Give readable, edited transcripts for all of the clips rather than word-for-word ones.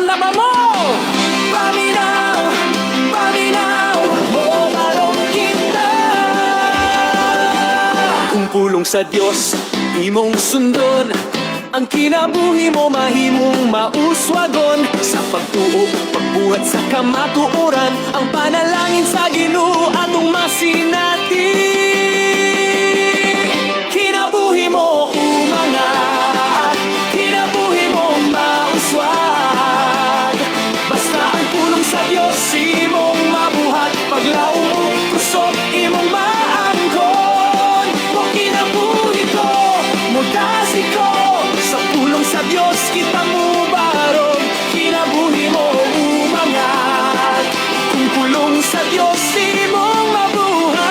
Na ba mo? Paminaw, paminaw, mobarog kita. Kung pulong sa Dios imong sundon, ang kinabuhi mo mahimong mauswagon. Sa pagtuo, pagbuhat sa kamatuoran, ang panalangin sa Ginoo atong masinati. Kinabuhi mo umangat, kinabuhi mo mauswag. Basta ang pulong sa Dios imong mabuhat, paglaom mo kusog imong maangkon. Mo kinabuhi ko, mudasi ko, sa pulong sa Dios kita mubarog. Kinabuhi mo umangat, kung pulong sa Dios imong mabuhat.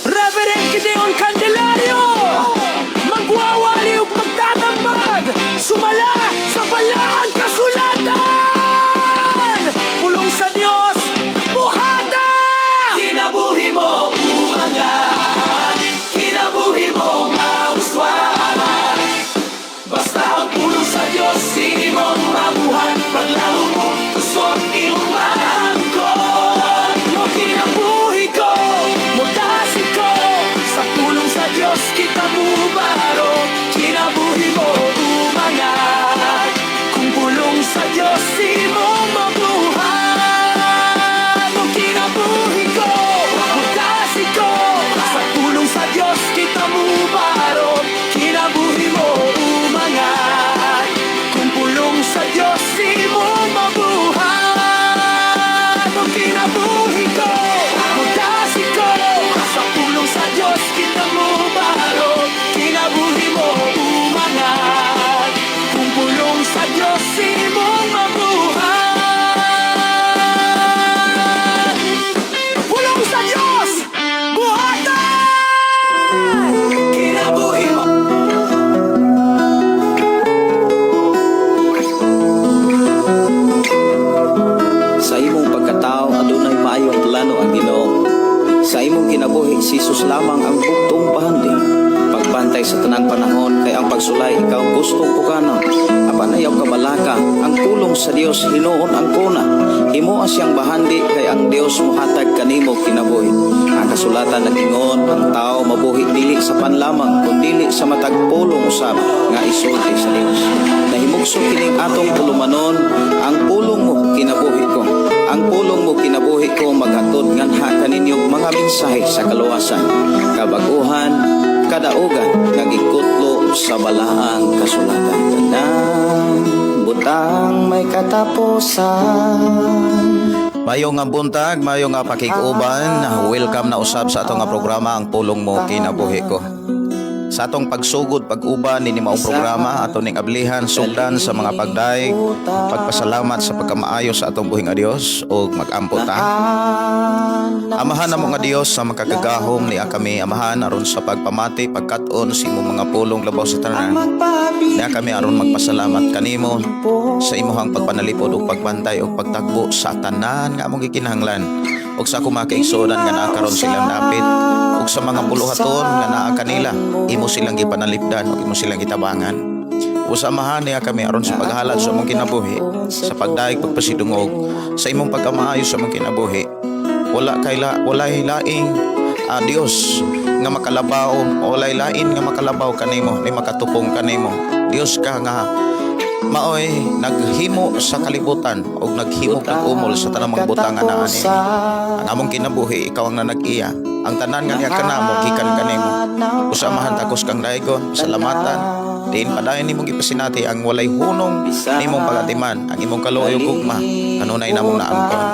Reverend Gideon Candelario, magwawali ug magtatambag sumala sa balaang kasulatan. Pulong sa Dios, buhata! Kinabuhi mo umangat, kinabuhi mo mauswag. Basta ang pulong sa Dios imong mabuhat, paglaom mo kusog imong maangkon. Mo kinabuhi ko, mudasi ko, sa pulong sa Dios kita mubarog. Kinabuhi mo umangat, kung pulong sa Dios imong mabuhat. Mo kinabuhi ko, mudasi ko, sa pulong sa Dios kita mubarog. Kinabuhi mo umangat, kung pulong sa Dios imong mabuhat. Mo kinabuhi ko, mudasi ko, sa pulong sa Dios kita mubarog. Kinabuhi mo umangat, kung pulong sa Dios imong mabuhat. Pulong sa Dios, buhatan! Kinabuhi mo. Sa imong pagkatao adunay maayong plano ang Ginoo. Sa imong kinabuhi, si Jesus lamang ang bugtong bahandi. Pagbantay sa tanang panahon kay ang pagsulay ikaw gustong pukanon. Apan ayaw kabalaka, ang pulong sa Dios hinuon ang kuna. Himoa siyang bahandi kay ang Dios mohatag kanimo kinabuhi. Ang kasulatan nag-ingon, ang tao mabuhi dili sa pan lamang kundili sa matag pulong usab nga isulti sa Dios. Nahimugso kining atong tulumanon, "Ang pulong mo kinabuhi ko." Ang pulong mo kinabuhi ko maghatod nganha kaninyo mga mensahe sa kaluwasan, kabaguhan, kadaugan nga gikutlo sa balaang kasulatan. Tanang butang may katapusan. Maayong nga buntag, maayong nga pakig-uban. Welcome na usab sa atong nga programa, Ang Pulong Mo Kinabuhi Ko. Sa atong pagsugod pag-uban nini maong programa, ato ning ablihan, sugdan sa mga pagdayeg, pagpasalamat sa pagkamaayo sa atong buhi nga Dios ug mag-ampo ta. Amahan namo nga Dios sa makagagahom, niya kami, Amahan, aron sa pagpamati, pagkat-on sa imong mga pulong. Labaw sa tanan, niya kami aron magpasalamat kanimo sa imuhang pagpanalipod ug pagbantay ug pagtagbo sa tanan nga among gikinahanglan ug sa akong mga kaigsuonan nga naa karon silang dapit ug sa mga buluhaton nga naa kanila, imo silang gipanalipdan ug imo silang gitabangan. O sa Amahan, niya kami aron sa paghalad sa among kinabuhi, sa pagdayeg, pagpasidungog sa imong pagkamaayo sa among kinabuhi. Wala kay walay laing Dios nga makalabaw, walay lain nga makalabaw kanimo ni makatupong kanimo. Dios ka nga maoy naghimo sa kalibutan ug naghimo, nag-umol sa tanang mga butang nga naa nini. Ang among kinabuhi, ikaw ang nanag-iya. Ang tanan nga niya kanamo gikan kanimo. Sa Amahan, takos kang daygon, salamatan. Diin padayon nimong gipasinati ang walay hunong nimong pagatiman, ang imong kaluoy ug gugma kanunay namong naangkon.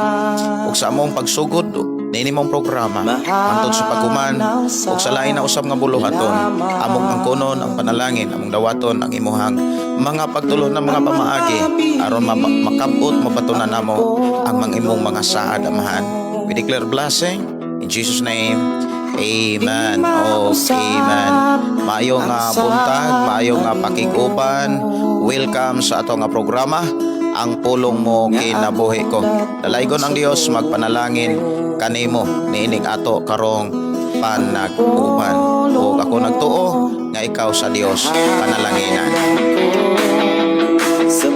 Ug sa among pagsugod niini mong programa hangtod sa paghuman ug sa lain na usab nga buluhaton, among angkonon ang panalangin, among dawaton ang imuhang mga pagtulon ng mga pamaagi aron makabot, mabatunan namo ang mga imong mga saad, Amahan. We declare blessing in Jesus' name. Amen. Oh, amen. Maayo nga buntag, maayo nga pakig-uban. Welcome sa ato nga programa, Ang Pulong Mo Kinabuhi Ko. Dalaygon ang Dios, magpanalangin kanimo niining ato karong panag-uban. Ug ako nagtuo nga ikaw sa Dios panalanginan. Sa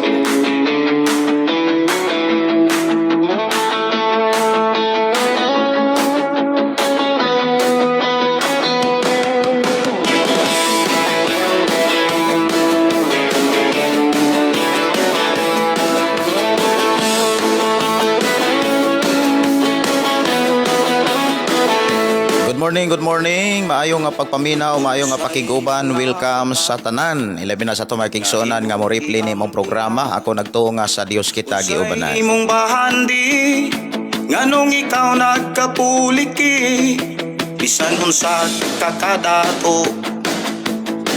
Good morning, good morning. Maayo nga pagpaminaw, maayo nga pakiguban. Welcome sa tanan. Ilabi na sa ato mga kigsuonan nga mo replay ni imong programa. Ako nagtuo nga sa Dios kita giubanan. Imong bahandi, nganong ikaw nagkapuliki, bisan unsa ka kadato,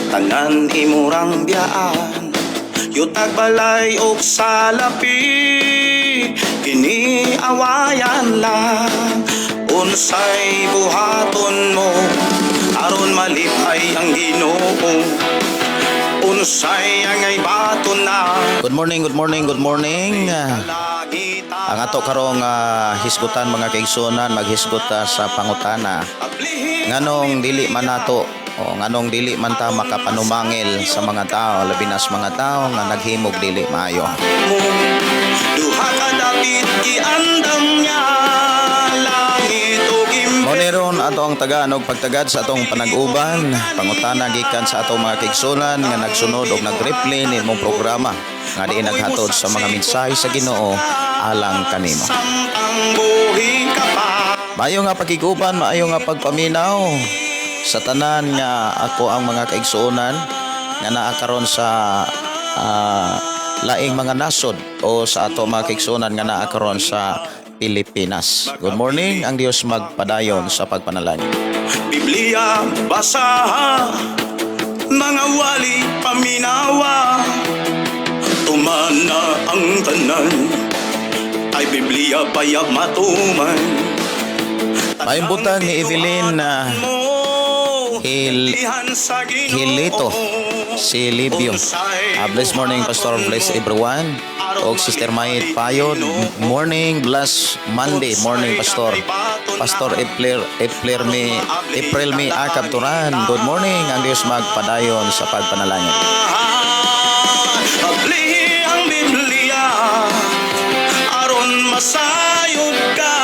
tanan imurang biyaan, yutag balay og salapi, kini awayan lang. Unsay buhaton mo aron malipay ang Ginoo? Unsay angay baton na? Good morning, good morning, good morning. Ang ato karong hisgutan, mga kaigsuonan, maghisgot ta sa pangutana. Nganong dili man nato o nganong dili man ta makapanumangil sa mga tao, labi na sa mga tao nga naghimog dili maayo? Mo duha ka dapit giandam niya langit ug Mao ni ron ato ang tagaan og pagtagad sa atong panag-uban, pangutana gikan sa atong mga kaigsuonan nga nagsunod og nag-replay nimong programa nga diin naghatod sa mga mensahe sa Ginoo alang kanimo. Samtang buhi ka pa. Maayo nga pakiguban, maayo nga pagpaminaw sa tanan nga ako ang mga kaigsuonan nga naa karon sa laing mga nasod o sa ato mga kaigsuonan nga naa karon sa Pilipinas. Good morning, ang Dios magpadayon sa pagpanalangin. Biblia basaha, mga wali paminawa, tumana ang tanan, ay Biblia payag matuman. Maayong buntag ni Evelyn Hilito si Livio. Bless morning, Pastor. Bless everyone. Og Sister Mayit Payod. Morning, bless Monday. Morning, Pastor. Pastor April, April Mi Akab Turan. Good morning. Ang Diyos magpadayon sa pagpanalangin. Ablihi ang Biblia aron masayod ka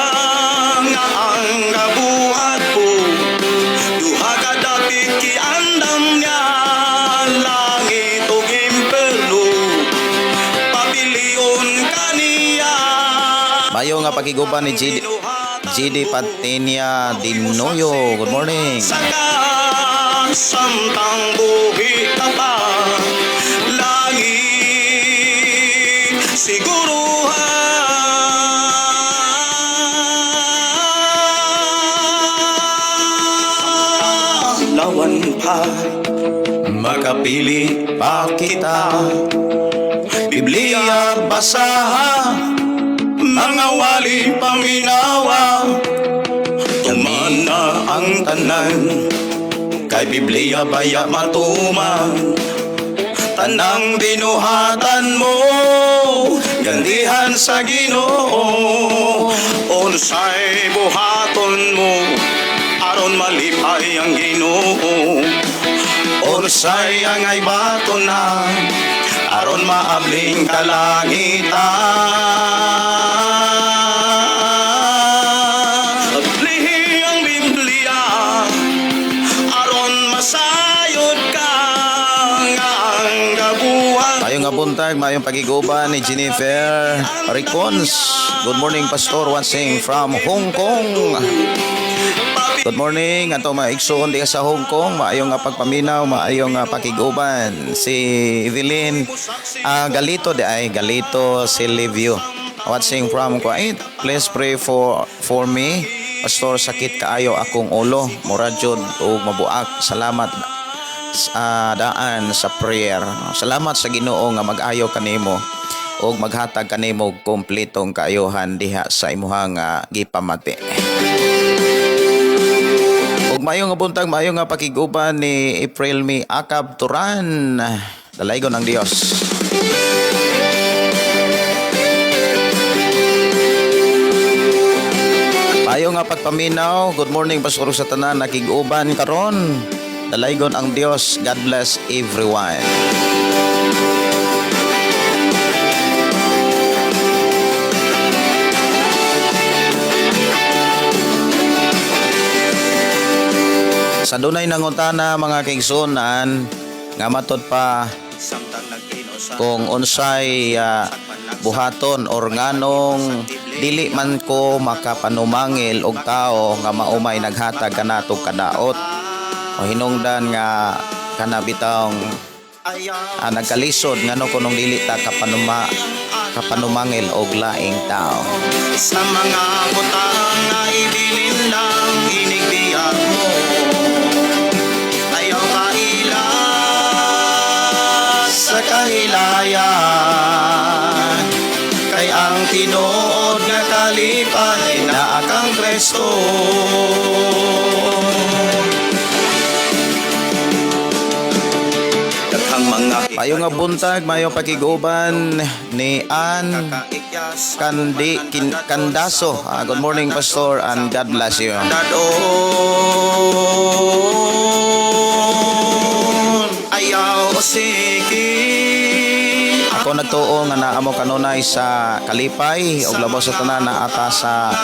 nga ang kabuhat ko duha ka dapit giandam niya langit ug impierno, pabilion kaniya. Mayo nga pakiguban ni GD, GD Patinia Dinoyo. Good morning. Saka samtang buhi ka pa, langit siguruhan. Lawan pa, makapili pa kita. Biblia basaha, mga wali paminawa, tumana ang tanan, kay Biblia baya matuman. Tanang binuhatan mo, gandihan sa Ginoo. Unsay buhaton mo aron malipay ang Ginoo? Unsay angay baton na aron maabling kalangitan? Ablihi ang Biblia aron masayod ka nga ang kabuhat. Maayong nga buntag, maayong pagiguban ni Jennifer Ricons. Good morning, Pastor, watching from Hong Kong. Good morning, ato mga igsoon diha sa Hong Kong. Maayong nga pagpaminaw, maayong nga pakiguban. Si Evelyn Galito di ay Galito Silivio. Watching from Kuwait. Please pray for me. Pastor, sakit kaayo akong ulo. Mura jud og mabuak. Salamat sa daan sa prayer. Salamat sa Ginoo nga mag-ayo kanimo ug maghatag kanimo og kompletong kaayohan diha sa imuhang gipamati. Ug maayo nga buntag, maayo nga pakiguban ni April Mi Akab Turan. Dalaygon ang Dios. Maayo nga pagpaminaw. Good morning, Pastor, sa tanan nakig-uban karon. Dalaygon ang Dios. God bless everyone. Sa dunay nangutana, mga kaigsuonan, nga matud pa kung unsay buhaton or nganong dili man ko makapanumangil og tao nga maumay naghatag kanato kadaot o hinungdan nga kana bitawng nagkalisod, ngano kunong dili ta kapanumangil og laing tao. Sa mga butang nga ibilin lang, inigbiyak mo. Ayaw paila sa kahilayan, kay ang tinuod nga kalipay naa kang Kristo. Daghang mga Mayo nga buntag, mayo pakiguban ni Ann Kandi Candaso. Good morning, Pastor, and God bless you. Dadon ayaw sige. Ako nagtuo nga naa mo kanunay sa kalipay ug labaw sa tanan naa ta sa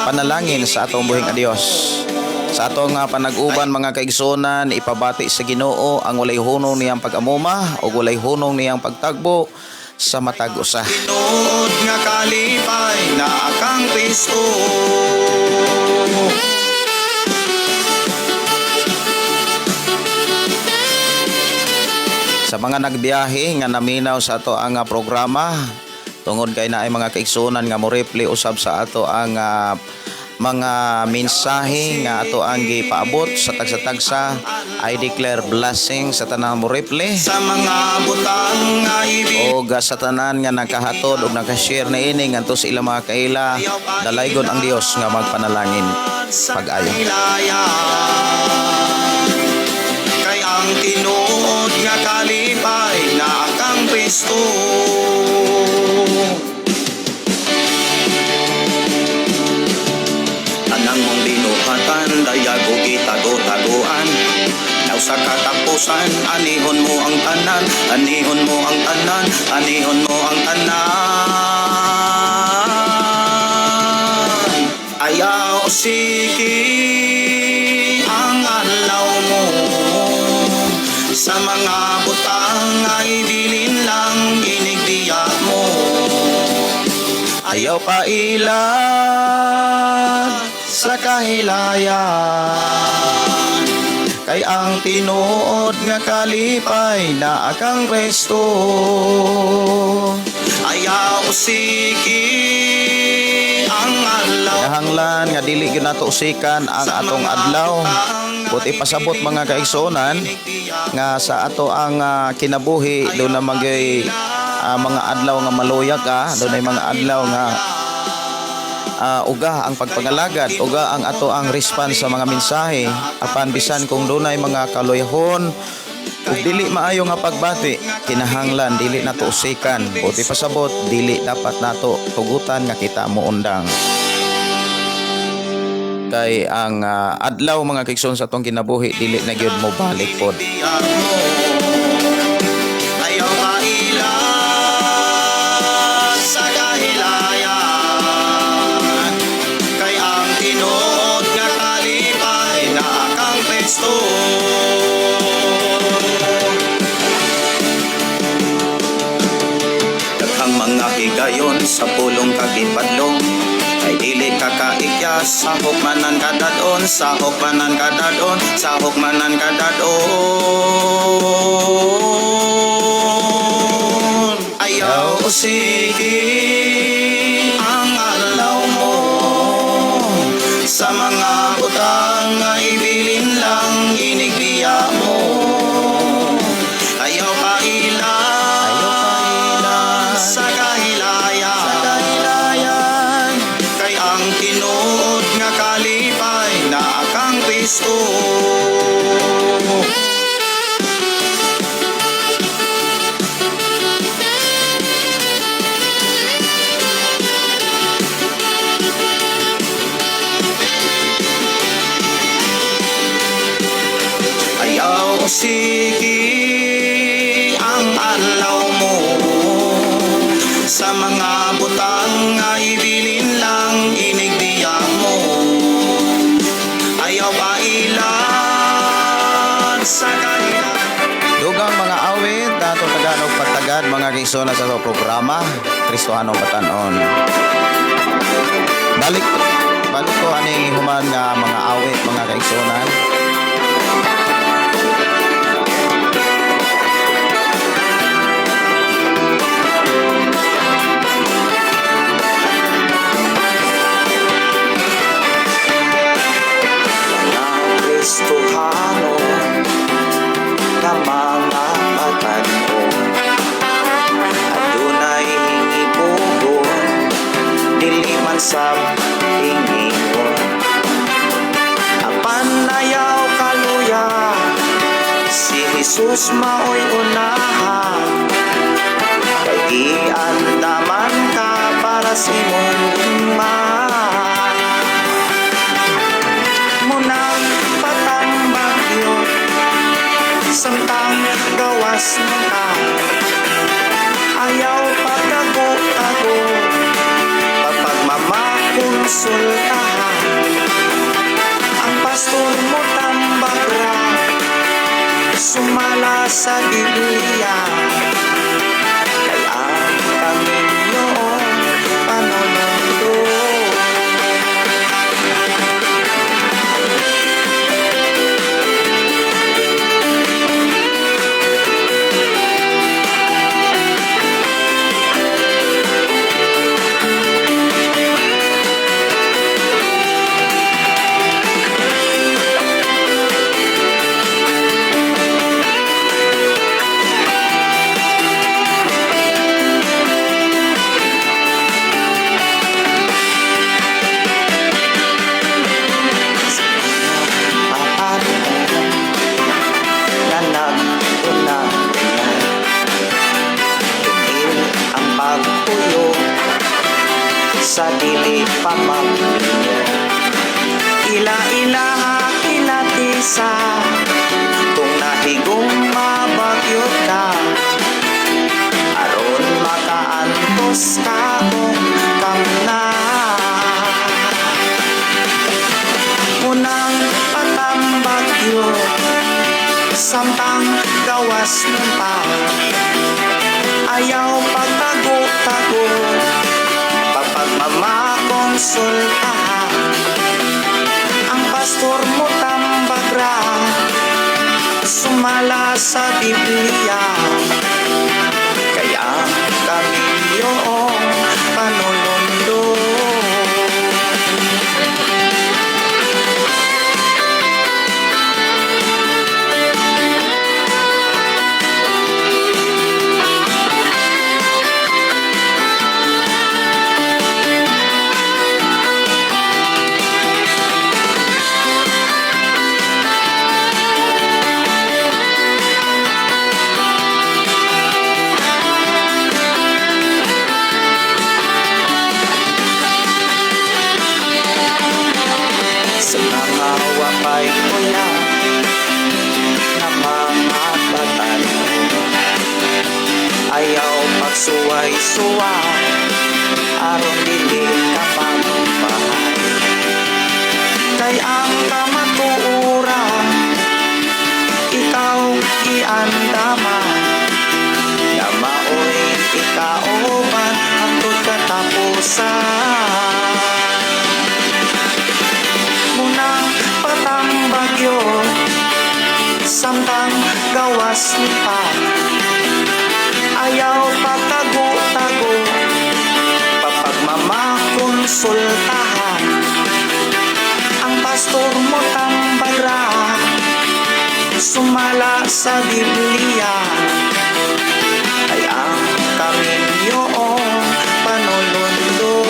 panalangin sa atong buhing a Dios. Sa atong panag-uban, mga kaigsuonan, ipabati sa Ginoo ang walay hunong niyang pag-amuma ug walay hunong niyang pagtagbo sa matag usa. Tinuod nga kalipay naa kang Kristo. Sa mga nagbiyahe nga naminaw sa ato ang programa, tungod kay naay mga kaigsuonan nga mo-reply usab sa ato ang mga mensahe nga ato ang gipaabot sa tagsa-tagsa, I declare blessing sa tanang mo reply Sa mga butang nga ibig og sa tanan nga nakahatod og nakashare niini ngadto sa ilang mga kaila, dalaygon ang Dios nga magpanalangin sa pag-ayo. kahilayan, kay ang tinuod nga kalipay naa kang Kristo. Tanang mong binuhatan, dayag o gitago-taguan. Daw sa katapusan, anihon mo ang tanan, anihon mo ang tanan, anihon mo ang tanan. Ayaw sige ang adlaw mo sa mga butang ay bilin lang, inigbiya mo. Ayaw paila sa kahilayan, kay ang tinuod nga kalipay naa kang Kristo. Ayaw sige ang adlaw Kinahanglan nga dili gyud nato usikan ang atong adlaw. Buot ipasabot, mga kaigsuonan, nga sa ato ang kinabuhi duna magay mga adlaw nga maluya ka, dunay mga adlaw nga uga ang pagpangalagad, uga ang ato ang response sa mga mensahe. Apan bisan kung dunay mga kaluyahon ug dili maayo nga pagbati, kinahanglan dili nato usikan. Buot ipasabot, dili dapat nato tugutan nga kita moundang. Kay ang adlaw, mga kaigsoon, sa atong kinabuhi dili na gyud mo balik pod. Biya mo. Ayaw paila sa kahilayan, kay ang tinuod nga kalipay naa kang Kristo. Daghang mga higayon sa pulong kag ipadlong, kay dili ka kaikyas, sahok manan kadadon, sahok manan kadadon, sahok manan kadadon. Ayaw sige ang adlaw mo sa mga butang nga ibilin lang, inigbiya mo. Ayaw paila Ayaw paila sa kahilayan, sa kahilayan, kay ang tinuod nga kalipay naa kang Kristo. Ayaw sige ang adlaw mo sa mga butang nga ibilin lang, inigbiya mo. Ayaw paila Sa kanila. Dugang mga awit atong tagaan og pagtagad, mga kaigsoon, sa atong programa Kristohanong Batan-on. Balik balik ko aning human nga mga awit, mga kaigsuonan. Mga Kristohano nga mga batan-on, adunay hingibugon, dili man sa hingion. Apan ayaw kaluya, si Jesus maoy unaha, kay giandaman ka para sa imong gugma. Munang patambag yun samtang gawas ka, ayaw pagtago-tago, papagmamakonsulta. Ang pastor mo tambag ra, sumala sa Biblia, kay ang Panginoon panunundo. Paano na nag-una, tumil ang pagpuyo sa dili pa magminyo. Ila-ila kilatisa kung nahigugma bagyot ka, aron makaantos ka kung kamna. Unang patambag yun samtang gawas ng pa, ayaw pagtago-tago, papagmamakonsulta. Ang pastor mo tambag ra, sumala sa Biblia, kaya kami yung panulundo. Sa mga wapay kuya na mga batan, ayaw pagsuway-suway, aron dili ka magbahay, kay ang kamatuoran ikaw giandaman na maoy ikauban hangtod katapusan. Munang patambag yun samtang gawas ni pa, ayaw pagtago-tago, papagmamakonsultahan. Ang pastor mo tambag ra, sumala sa Biblia, ay ang kaminyoong panulundo.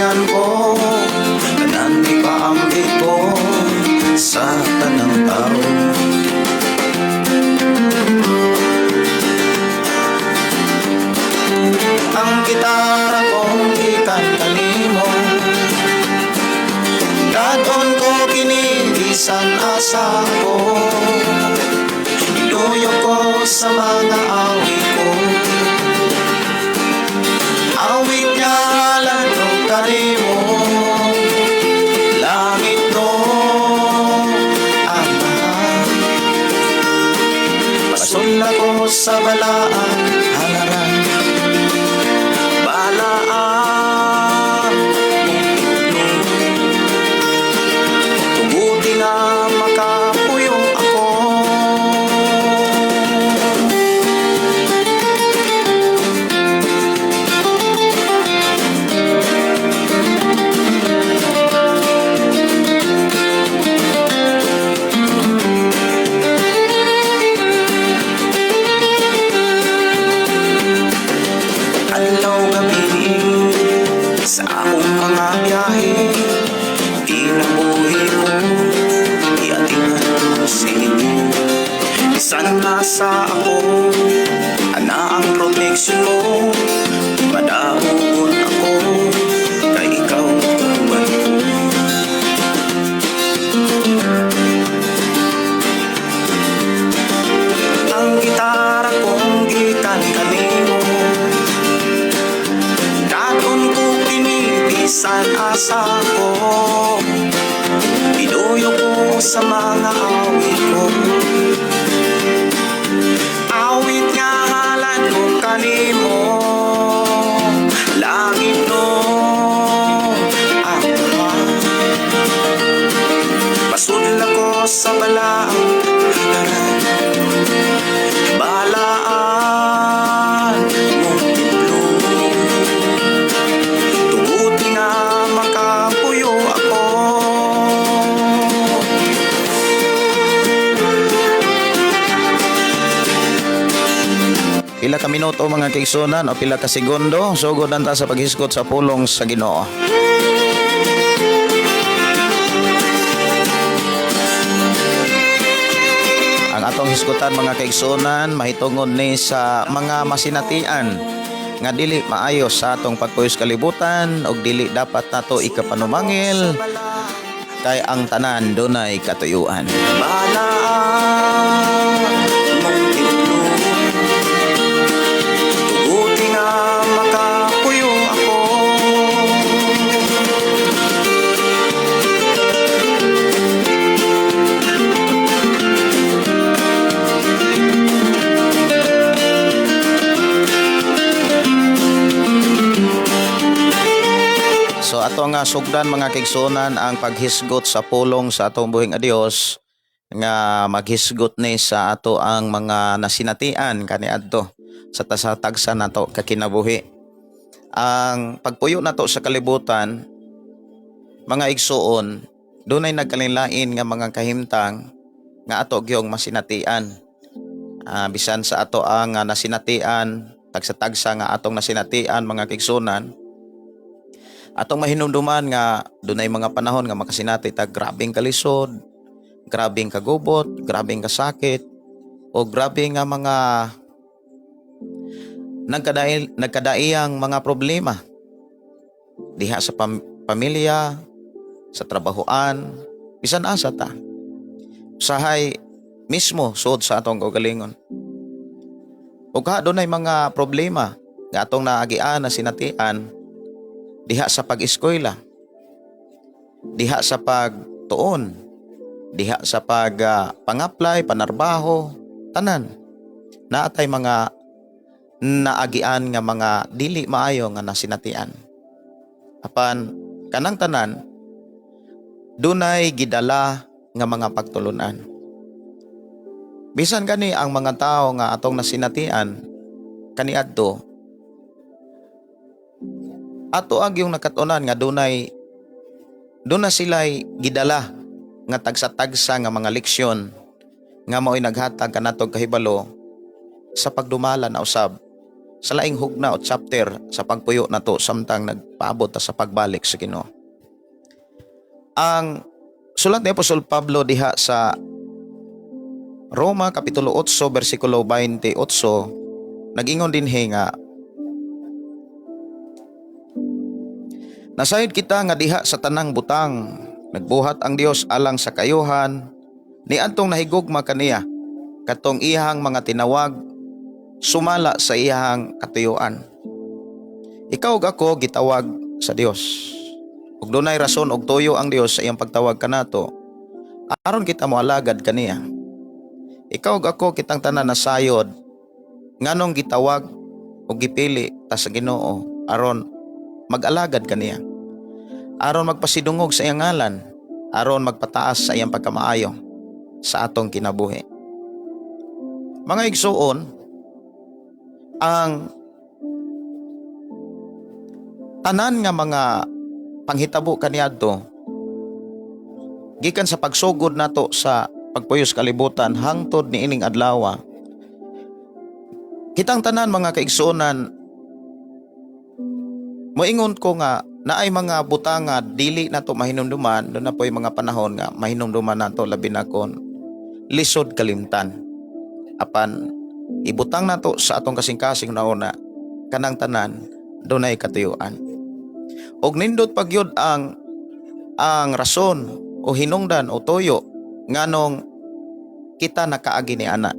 Giatingan ko, tanan ipaambit ko sa tanang tao. Ang gitara kong gikan kanimo, Dadon ko kini bisan asa ko. Iluyo ko sa mga awit ko. Awit nga landong kanimo, langit no amahan. Pasula ko sa balaan halaran. Balaan mong tuguti nga makapuyo ako. Adlaw gabi sa akong mga biyahe, kinabuhi ko iatingan sa inyo. Bisan nasa ako, ana ang protection mo. Madaugon ako kay ikaw uban ko. Ang gitara kong gikan kanimo, Daton ko kini bisan asa ko. Iluyo ko sa mga awit ko. Awit nga halan ko kanimo, langit no ama. Pasudla ko sa balaang halaran. Balaan mong tiblo, tuguti nga makapuyo ako. Pila ka minuto, mga kaigsunan, o pila ka segundo, sugod ta sa paghisgot sa pulong sa Ginoo. Ang atong hisgutan, mga kaigsunan, mahitungod ni sa mga masinatian nga dili maayo sa atong pagpuyos kalibutan og dili dapat nato ikapanumangil kay ang tanan dunay katuyuan. Balaan mong tiblo, tuguti nga makapuyo ako. So ato nga sugdan, mga kaigsunan, ang paghisgot sa pulong sa atong buhing a Dios nga maghisgot ni sa ato ang mga nasinatian kaniadto sa tasa-tagsa nato kakinabuhi. Ang pagpuyo nato sa kalibutan, mga igsuon, dunay nagkalain nga mga kahimtang nga ato gyong masinatian. Bisan sa ato ang nasinatian, tagsa-tagsa nga atong nasinatian, mga kaigsunan, atong mahinumduman nga dunay mga panahon nga makasinati ta grabeng kalisod, grabeng kagubot, grabeng kasakit, o grabe nga mga nagkadaiyang mga problema diha sa pamilya, sa trabahoan, bisan asa ta. Usahay mismo suod sa atong kaugalingon. Ug ka dunay mga problema nga atong naagian na sinatian diha sa pag-eskwela, diha sa pagtuon, diha sa pag pang-apply, panarbaho, tanan. Naatay mga naagian nga mga dili maayo nga nasinatian. Apan kanang tanan dunay gidala nga mga pagtulunan. Bisan gani ang mga tao nga atong nasinatian kaniadto, ato ag yung nakatunan nga dunay duna sila'y gidala nga tagsa-tagsa nga mga leksyon nga mao'y naghatag kanatog kahibalo sa pagdumala na usab Sa laing hugna o chapter sa pagpuyo nato samtang nagpaabot ta sa pagbalik sa Ginoo. Ang sulat ni Apostol Pablo diha sa Roma kapitulo 8 bersikulo 28 nag-ingon dinhi nga nasayod kita nga diha sa tanang butang nagbuhat ang Dios alang sa kayuhan ni adtong nahigugma kaniya, katong iyahang mga tinawag sumala sa iyahang katuyuan. Ikaw ug ako gitawag sa Dios. Ug dunay rason og tuyo ang Dios sa iyang pagtawag kanato aron kita moalagad kaniya. Ikaw ug ako, kitang tanan nasayod nganong gitawag o gipili ta sa Ginoo aron mag-alagad kaniya. Aron magpasidungog sa iyang ngalan, aron magpataas sa iyang pagkamaayo sa atong kinabuhi. Mga igsuon, ang tanan nga mga panghitabo kaniadto gikan sa pagsugod nato sa pagpuyos kalibutan hangtod niining adlaw, kitang tanan, mga kaigsuonan, moingon ko nga naay mga butanga dili nato mahinumduman, duna poy mga panahon nga mahinumduman nato, labi na kon lisod kalimtan. Apan ibutang nato sa atong kasing-kasing nauna kanang tanan dunay katuyuan og nindot pagyud ang rason o hinungdan o tuyo nganong kita nakaagi ni ana.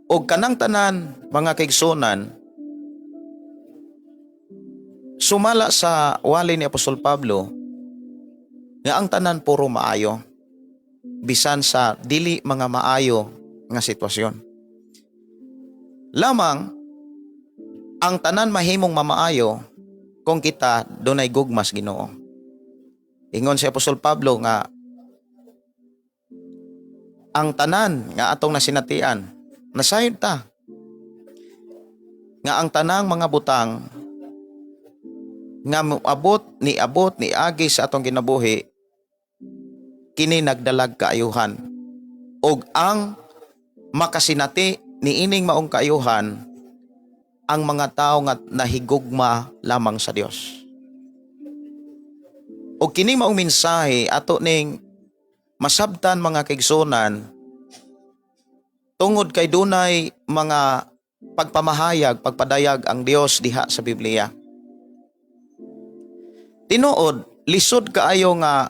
Og kanang tanan, mga kaigsunan, sumala sa wali ni Apostol Pablo nga ang tanan puro maayo bisan sa dili mga maayo nga sitwasyon. Lamang ang tanan mahimong mamaayo kung kita dunay gugmas Ginoo. Ingon si Apostol Pablo nga ang tanan nga atong nasinatian, nasayod ta nga ang tanang mga butang nga moabot ni abot ni agi sa atong kinabuhi, kini nagdalag kaayuhan, ug ang makasinati niining maong kaayuhan ang mga tawo nga nahigugma lamang sa Dios. Ug kini maong mensahe ato ning masabtan, mga kaigsunan, tungod kay dunay mga pagpamahayag, pagpadayag ang Dios diha sa Biblia. Tinuod, lisod kaayo nga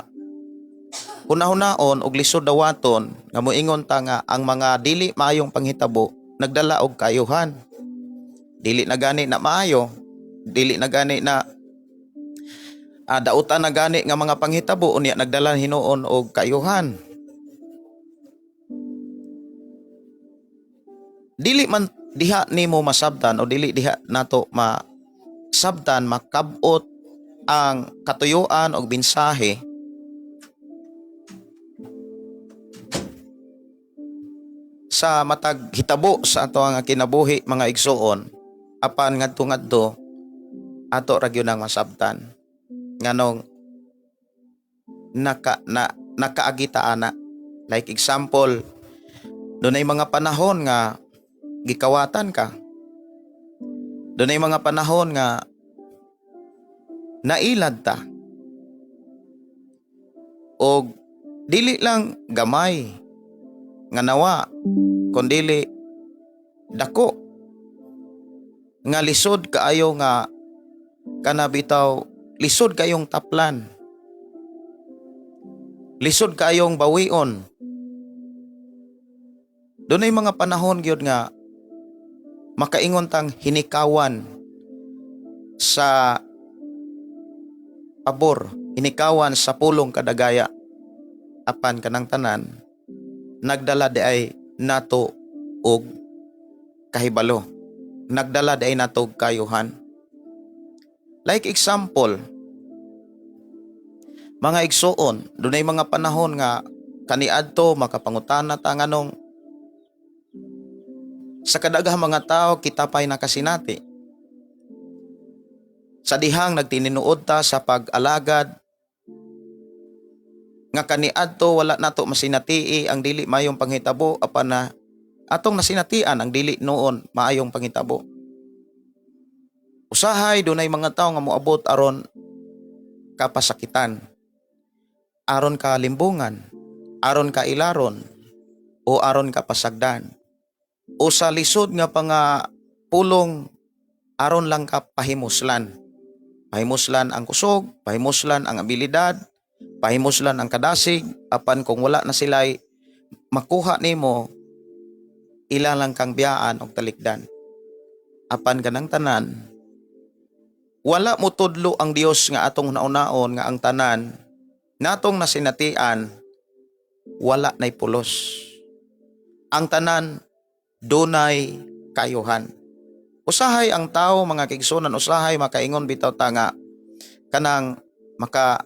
hunahunaon og lisod dawaton nga moingon ta nga ang mga dili maayong panghitabo nagdala og kaayuhan. Dili na gani na maayo, dili na gani na dautan na gani nga mga panghitabo, unya nagdala hinuon og kaayuhan. Dili man diha nimo masabtan o dili diha nato masabtan, makabot ang katuyuan og mensahe sa matag hitabo sa ato ang kinabuhi, mga igsuon, apan ngadto-ngadto ato ra gyud ang masabtan nganong nakaagi ta ana. Like example, dunay mga panahon nga gikawatan ka, dunay mga panahon nga nailad ta, og dili lang gamay nga nawa kundili dako nga lisod kaayo nga kana bitaw, lisod kayong taplan, lisod kayong bawion. Dunay mga panahon gyud nga makaingon tang hinikawan sa pabor, hinikawan sa pulong kadagaya, apan kanang tanan nagdala di ay nato og kahibalo, nagdala di ay nato og kayuhan. Like example, mga igsuon, dunay mga panahon nga kaniadto makapangutana ta nganong sa kadaghang mga tao kita pa'y nakasinati. Sa dihang nagtininuod ta sa pag-alagad nga kaniadto wala nato masinatii ang dili mayong panghitabo, apan na Atong nasinatian ang dili noon maayong pangitabo. Usahay dunay mga tawo nga moabot aron kapasakitan, aron kalimbungan, aron kailaron, o aron kapasagdan. O sa lisod nga panga pulong, aron lang ka pahimuslan. Pahimuslan ang kusog, pahimuslan ang abilidad, pahimuslan ang kadasig, apan kung wala na sila'y makuha nimo, ila lang kang biyaan og talikdan. Apan kanang tanan, wala mo tudlo ang Dios nga atong naunaon nga ang tanan natong nasinatian wala nay pulos. Ang tanan dunay kayuhan. Usahay ang tao, mga kaigsuonan, usahay makaingon bitaw ta nga kanang maka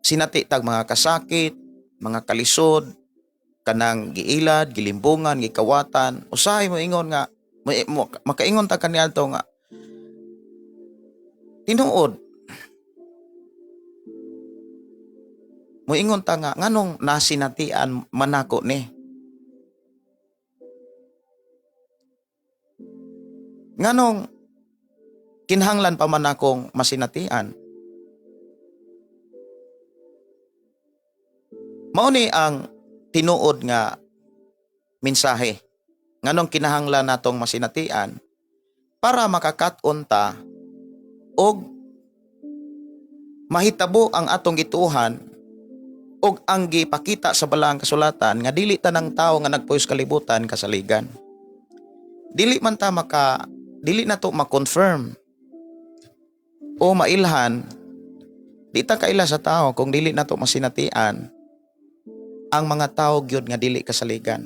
sinati tag mga kasakit, mga kalisod, kanang giilad, gilimbungan, gikawatan. Usahay mo ingon nga makaingon ta kaniadto nga tinuod moingon ta nga nganong nasinatian manako ni, nganong kinahanglan pa man akong masinatian. Mao ni ang tinuod nga mensahe nganong kinahanglan natong masinatian, para makakat-on ta og mahitabo ang atong gituohan og ang gipakita sa Balaang Kasulatan nga dili tanang tawo nga nagpuyo sa kalibutan kasaligan. Dili man ta maka dili na to ma-confirm o mailhan, di ta kaila sa tao kung dili na to masinatian ang mga tao gyud nga dili kasaligan.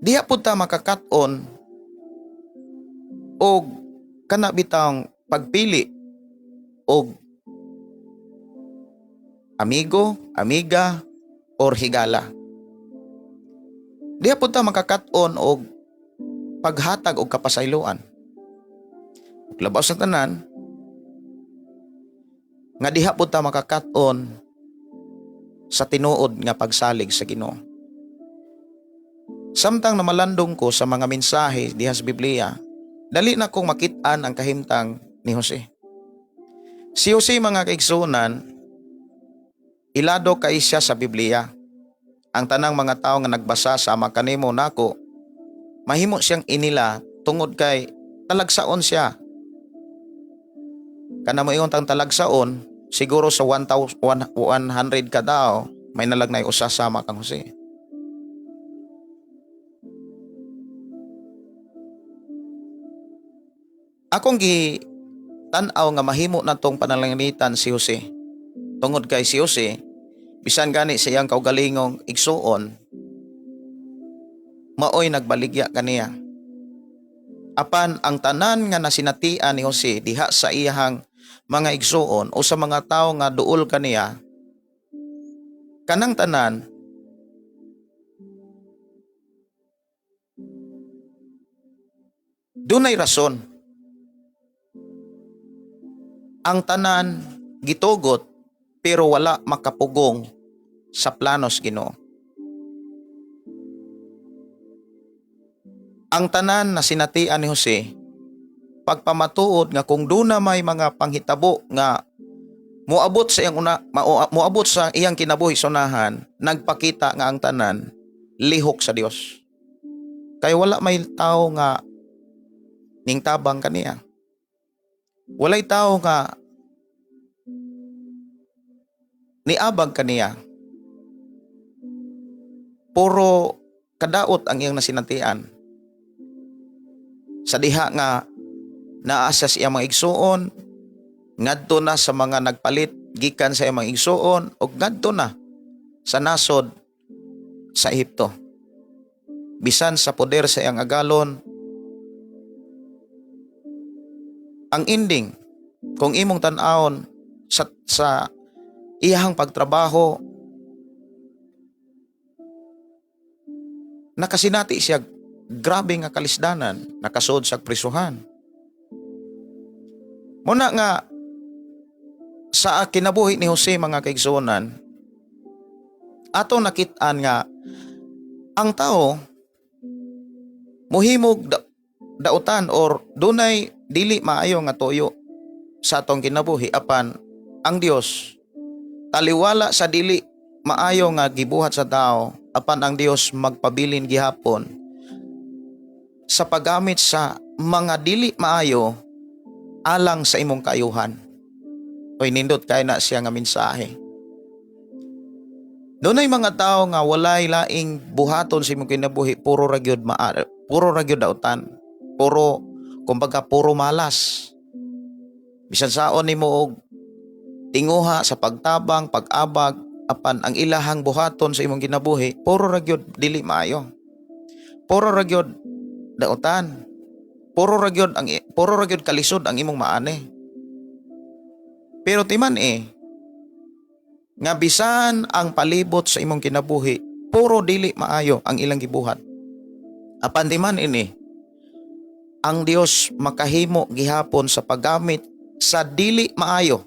Diha pud ta makakat-on og kana bitawng pagpili og amigo, amiga or higala. Diha pud ta makakat-on og paghatag og kapasayloan. Ug labaw sa tanan nga diha pud ta makakat-on sa tinuod nga pagsalig sa Ginoo. Samtang namalandong ko sa mga mensahe diha sa Biblia, dali na kong makit-an ang kahimtang ni Jose. Si Jose, mga kaigsuonan, ilado kay siya sa Biblia. Ang tanang mga tao nga nagbasa sama kanimo nako, mahimo siyang inila tungod kay talagsaon siya. Kana mo ingon tang talagsaon, siguro sa 1,100 ka tao, may nalagnay usa sama kang Jose. Akong gi tan-aw nga mahimo na tong panalanginitan si Jose. Tungod kay si Jose, bisan gani sa iyang kaugalingong igsuon, maoy nagbaligya kaniya. Apan ang tanan nga nasinatian ni Jose diha sa iyahang mga igsuon o sa mga tawo nga duol kaniya, kanang tanan dunay rason. Ang tanan gitugot pero wala makapugong sa planos Ginoo. Ang tanan na sinatian ni Jose, pagpamatuod nga kung duna may mga panghitabo nga moabot sa iyang una, moabot sa iyang kinabuhi sa unahan, nagpakita nga ang tanan lihok sa Dios. Kay wala may tao nga ningtabang kaniya. Walay tao nga niabag kaniya. Puro kadaot ang iyang nasinatian. Sa diha nga naa siya sa iyang mga igsuon, ngadto na sa mga nagpalit gikan sa iyang mga igsuon, ug ngadto na sa nasod sa Ehipto. Bisan sa poder sa iyang agalon, ang ending, kung imong tan-awon sa iyahang pagtrabaho, nakasinati siya grabe nga kalisdanan, nakasud sa prisuhan. Muna nga sa kinabuhi ni Jose, mga kaigsuonan, ato nakit-an nga Ang tao muhimog dautan or dunay dili maayo nga tuyo sa atong kinabuhi, apan ang Dios, taliwala sa dili maayo nga gibuhat sa tao, apan ang Dios magpabilin gihapon sa paggamit sa mga dili maayo alang sa imong kaayuhan. Oy, nindot kay na siya nga mensahe. Dunay mga tao nga walay laing buhaton sa imong kinabuhi, puro ra gyud puro ra gyud dautan. Puro, kumbaga, puro malas. Bisan saon nimo og tinguha sa pagtabang, pag-abag, apan ang ilahang buhaton sa imong kinabuhi, puro ra gyud dili maayo. Puro ra gyud dautan. Puro ra gyud kalisod ang imong maani. Pero timan eh nga bisan ang palibot sa imong kinabuhi, puro dili maayo ang ilang gibuhat, apan timan ini, ang Dios makahimo gihapon sa paggamit sa dili maayo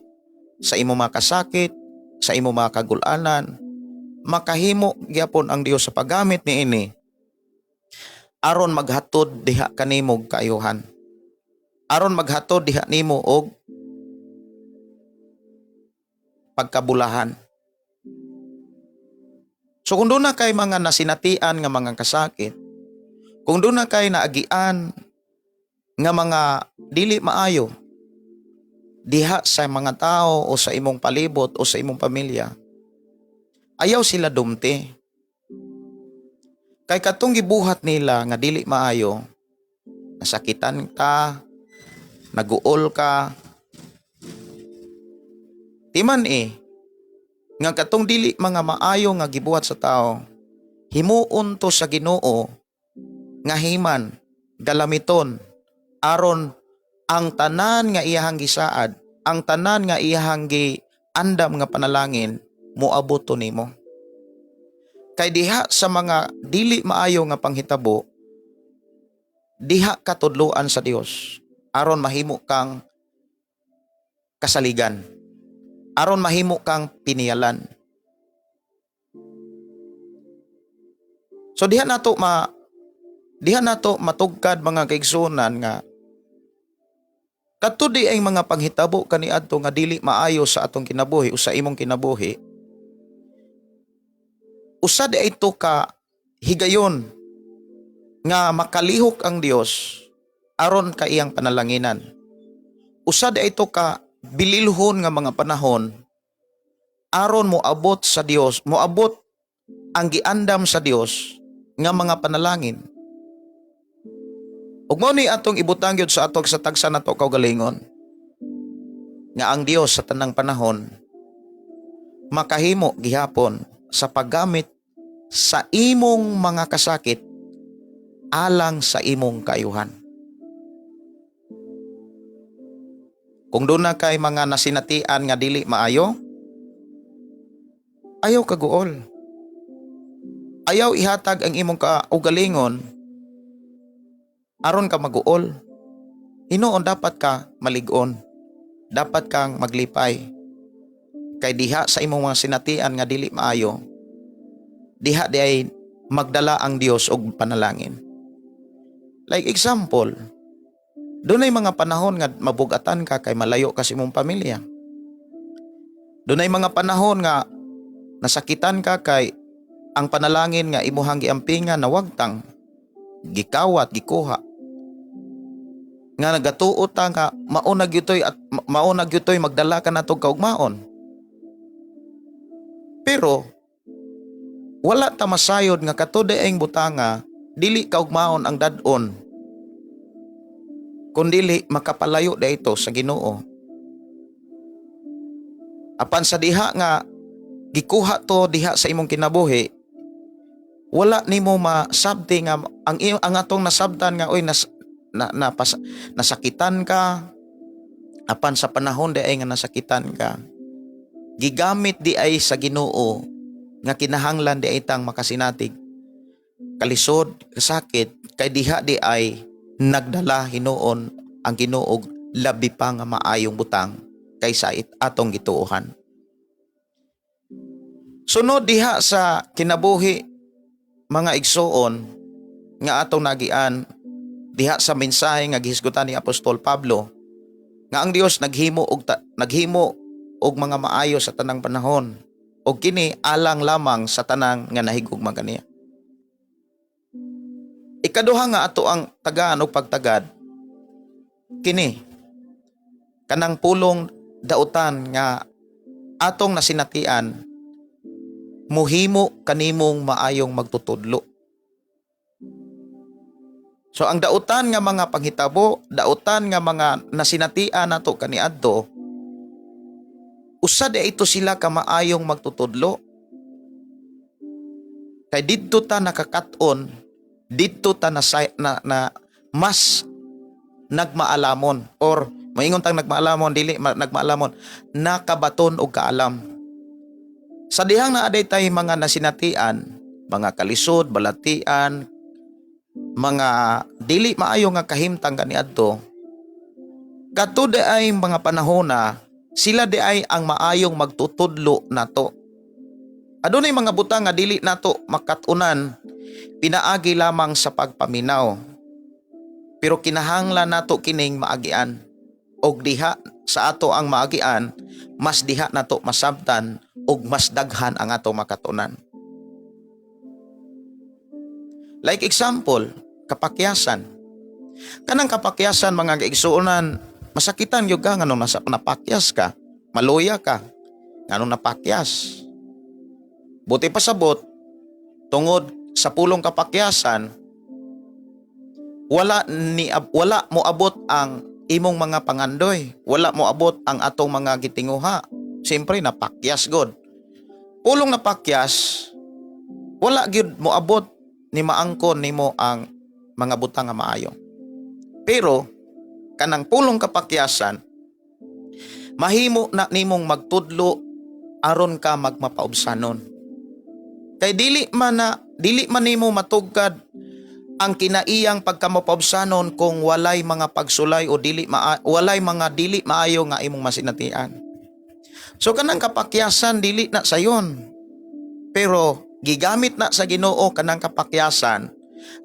sa imong mga kasakit, sa imong mga kagulanan. Makahimo gihapon ang Dios sa paggamit niini aron maghatod diha kanimo og kaayuhan, aron maghatod diha nimo og pagkabulahan. So kung duna kay mga nasinatian nga mga kasakit, kung duna kay naagian nga mga dili maayo diha sa mga tao o sa imong palibot o sa imong pamilya, ayaw sila dumti. Kay katong gibuhat nila nga dili maayo, nasakitan ka, naguol ka, timan eh, nga katong dili mga maayo nga gibuhat sa tao, himuon to sa Ginoo nga himan, galamiton, aron ang tanan nga iyahang gisaad, ang tanan nga iyahang giandam nga panalangin, moabot to nimo. Kay diha sa mga dili maayo nga panghitabo, diha katudloan sa Dios aron mahimo kang kasaligan, aron mahimo kang piniyalan. So diha nato matugkad, mga kaigsunan, nga kadto di ay mga panghitabo kaniadto nga dili maayo sa atong kinabuhi o sa imong kinabuhi, usa di ay to ka higayon nga makalihok ang Dios aron ka iyang panalanginan. Usa di ay to ka bililhon nga mga panahon aron moabot sa Dios, moabot ang giandam sa Dios nga mga panalangin. Ug mao ni atong ibutang gyud sa atong sa tagsa nato kaugalingon nga ang Dios sa tanang panahon makahimo gihapon sa paggamit sa imong mga kasakit alang sa imong kaayuhan. Kung duna kay mga nasinatian nga dili maayo, ayaw kaguol. Ayaw ihatag ang imong kaugalingon aron ka maguol. Hinuon dapat ka malig-on. Dapat kang maglipay. Kay diha sa imong mga sinatian nga dili maayo, diha di ay magdala ang Dios og panalangin. Like example, dunay mga panahon nga mabugatan ka kay malayo ka sa imong pamilya. Dunay mga panahon nga nasakitan ka kay ang panalangin nga imuhang giampingan nawagtang, gikawat, gikuha. Nga nagatuo ta nga mao na gyutoy magdala ka natog kaugmaon. Pero wala ta masayod nga kato diayng butanga dili kaugmaon ang dad-on, kun dili makapalayo ito sa Ginoo. Apan sa diha nga gikuha to diha sa imong kinabuhi, wala nimo masabti nga ang atong nasabtan nga oy nas, na, na, pas, nasakitan ka. Apan sa panahon di ay nga nasakitan ka, gigamit di ay sa Ginoo nga kinahanglan di ay tang makasinatig kalisod, kasakit, kay diha di ay nagdala hinuon ang Ginoo labi pa nga maayong butang kaysa atong gituohan. Sunod diha sa kinabuhi, mga igsuon, nga atong nagian diha sa mensahe nga gihisgutan ni Apostol Pablo nga ang Dios naghimo og mga maayo sa tanang panahon og kini alang lamang sa tanang nga nahigugma kaniya. Ikaduha nga ato ang tagaan og pagtagad kini kanang pulong dautan nga atong nasinatian muhimo kanimong maayong magtutudlo. So ang dautan nga mga panghitabo, dautan nga mga nasinatian nato kaniadto, usa di ito sila ka maayong magtutudlo. Kay didto ta nakakat-on, didto ta na, na, na mas nagmaalamon or maingon tang nagmaalamon, dili nagmaalamon, nakabaton og kaalam. Sa dihang naa day tay mga nasinatian, mga kalisod, balatian, mga dili maayo nga kahimtang kaniadto, kadto di ay mga panahon na sila di ay ang maayong magtutudlo nato. Adunay mga butang nga dili nato makatunan pinaagi lamang sa pagpaminaw. Pero kinahanglan nato kining maagian. Og diha sa ato ang maagian, mas diha nato masabtan og mas daghan ang ato makatunan. Like example, kapakyasan. Kanang kapakyasan, mga kaigsuonan, masakitan gyud ka nganong nasa napakyas ka, maluya ka nganong napakyas. Buti pasabot, tungod sa pulong kapakyasan, wala mo abot ang imong mga pangandoy, wala mo abot ang atong mga gitinguha. Siyempre napakyas god. Pulong napakyas, wala gyud mo abot ni maangkon nimo ang mga butang nga maayo. Pero kanang pulong kapakyasan, mahimo na nimong magtudlo aron ka magmapaubsanon. Kay dili man nimo matugkad ang kinaiyang pagkamapaubsanon kung walay mga pagsulay o walay mga dili maayo nga imong masinatian. So kanang kapakyasan dili na sayon. Pero gigamit na sa Ginoo kanang kapakyasan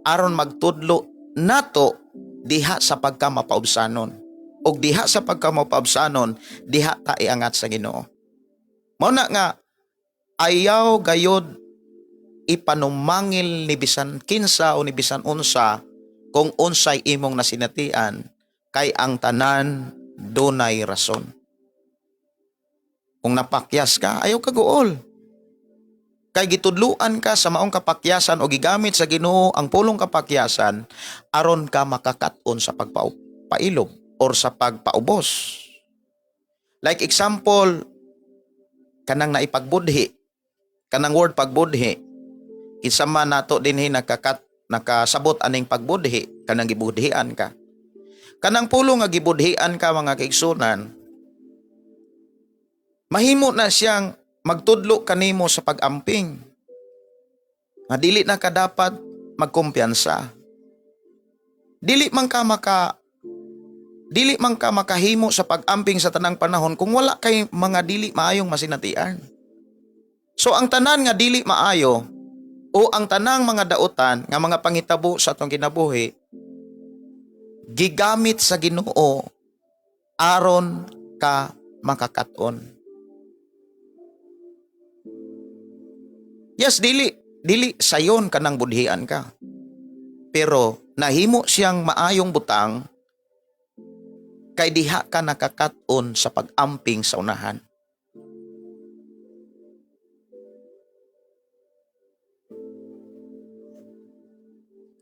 aron magtudlo nato diha sa pagkamapaubsanon. Og diha sa pagkamapaubsanon, diha ta iangat sa Ginoo. Mao na nga ayaw gayod ipanumangil ni bisan kinsa o ni bisan unsa kung unsay imong nasinatian, kay ang tanan dunay rason. Kung napakyas ka, ayaw ka guol. Kay gitudluan ka sa maong kapakyasan o gigamit sa Ginoo ang pulong kapakyasan aron ka makakat-on sa pagpailob or sa pagpaubos. Like example, kanang naipagbudhi, kanang word pagbudhi, kinsa man nato dinhi nakasabot aning pagbudhi, kanang gibudhian ka. Kanang pulong nga gibudhian ka, mga kaigsunan, mahimo na siyang magtudlo kanimo sa pag-amping. Nga dili na ka dapat magkumpiyansa. Dili man ka makahimo sa pag-amping sa tanang panahon kung wala kay mga dili maayong masinatian. So ang tanan nga dili maayo o ang tanang mga dautan nga mga pangitabo sa atong kinabuhi, gigamit sa Ginoo aron ka makakaton. Yes, dili sayon kanang budhian ka. Pero nahimo siyang maayong butang kay diha ka nakakaton sa pag-amping sa unahan.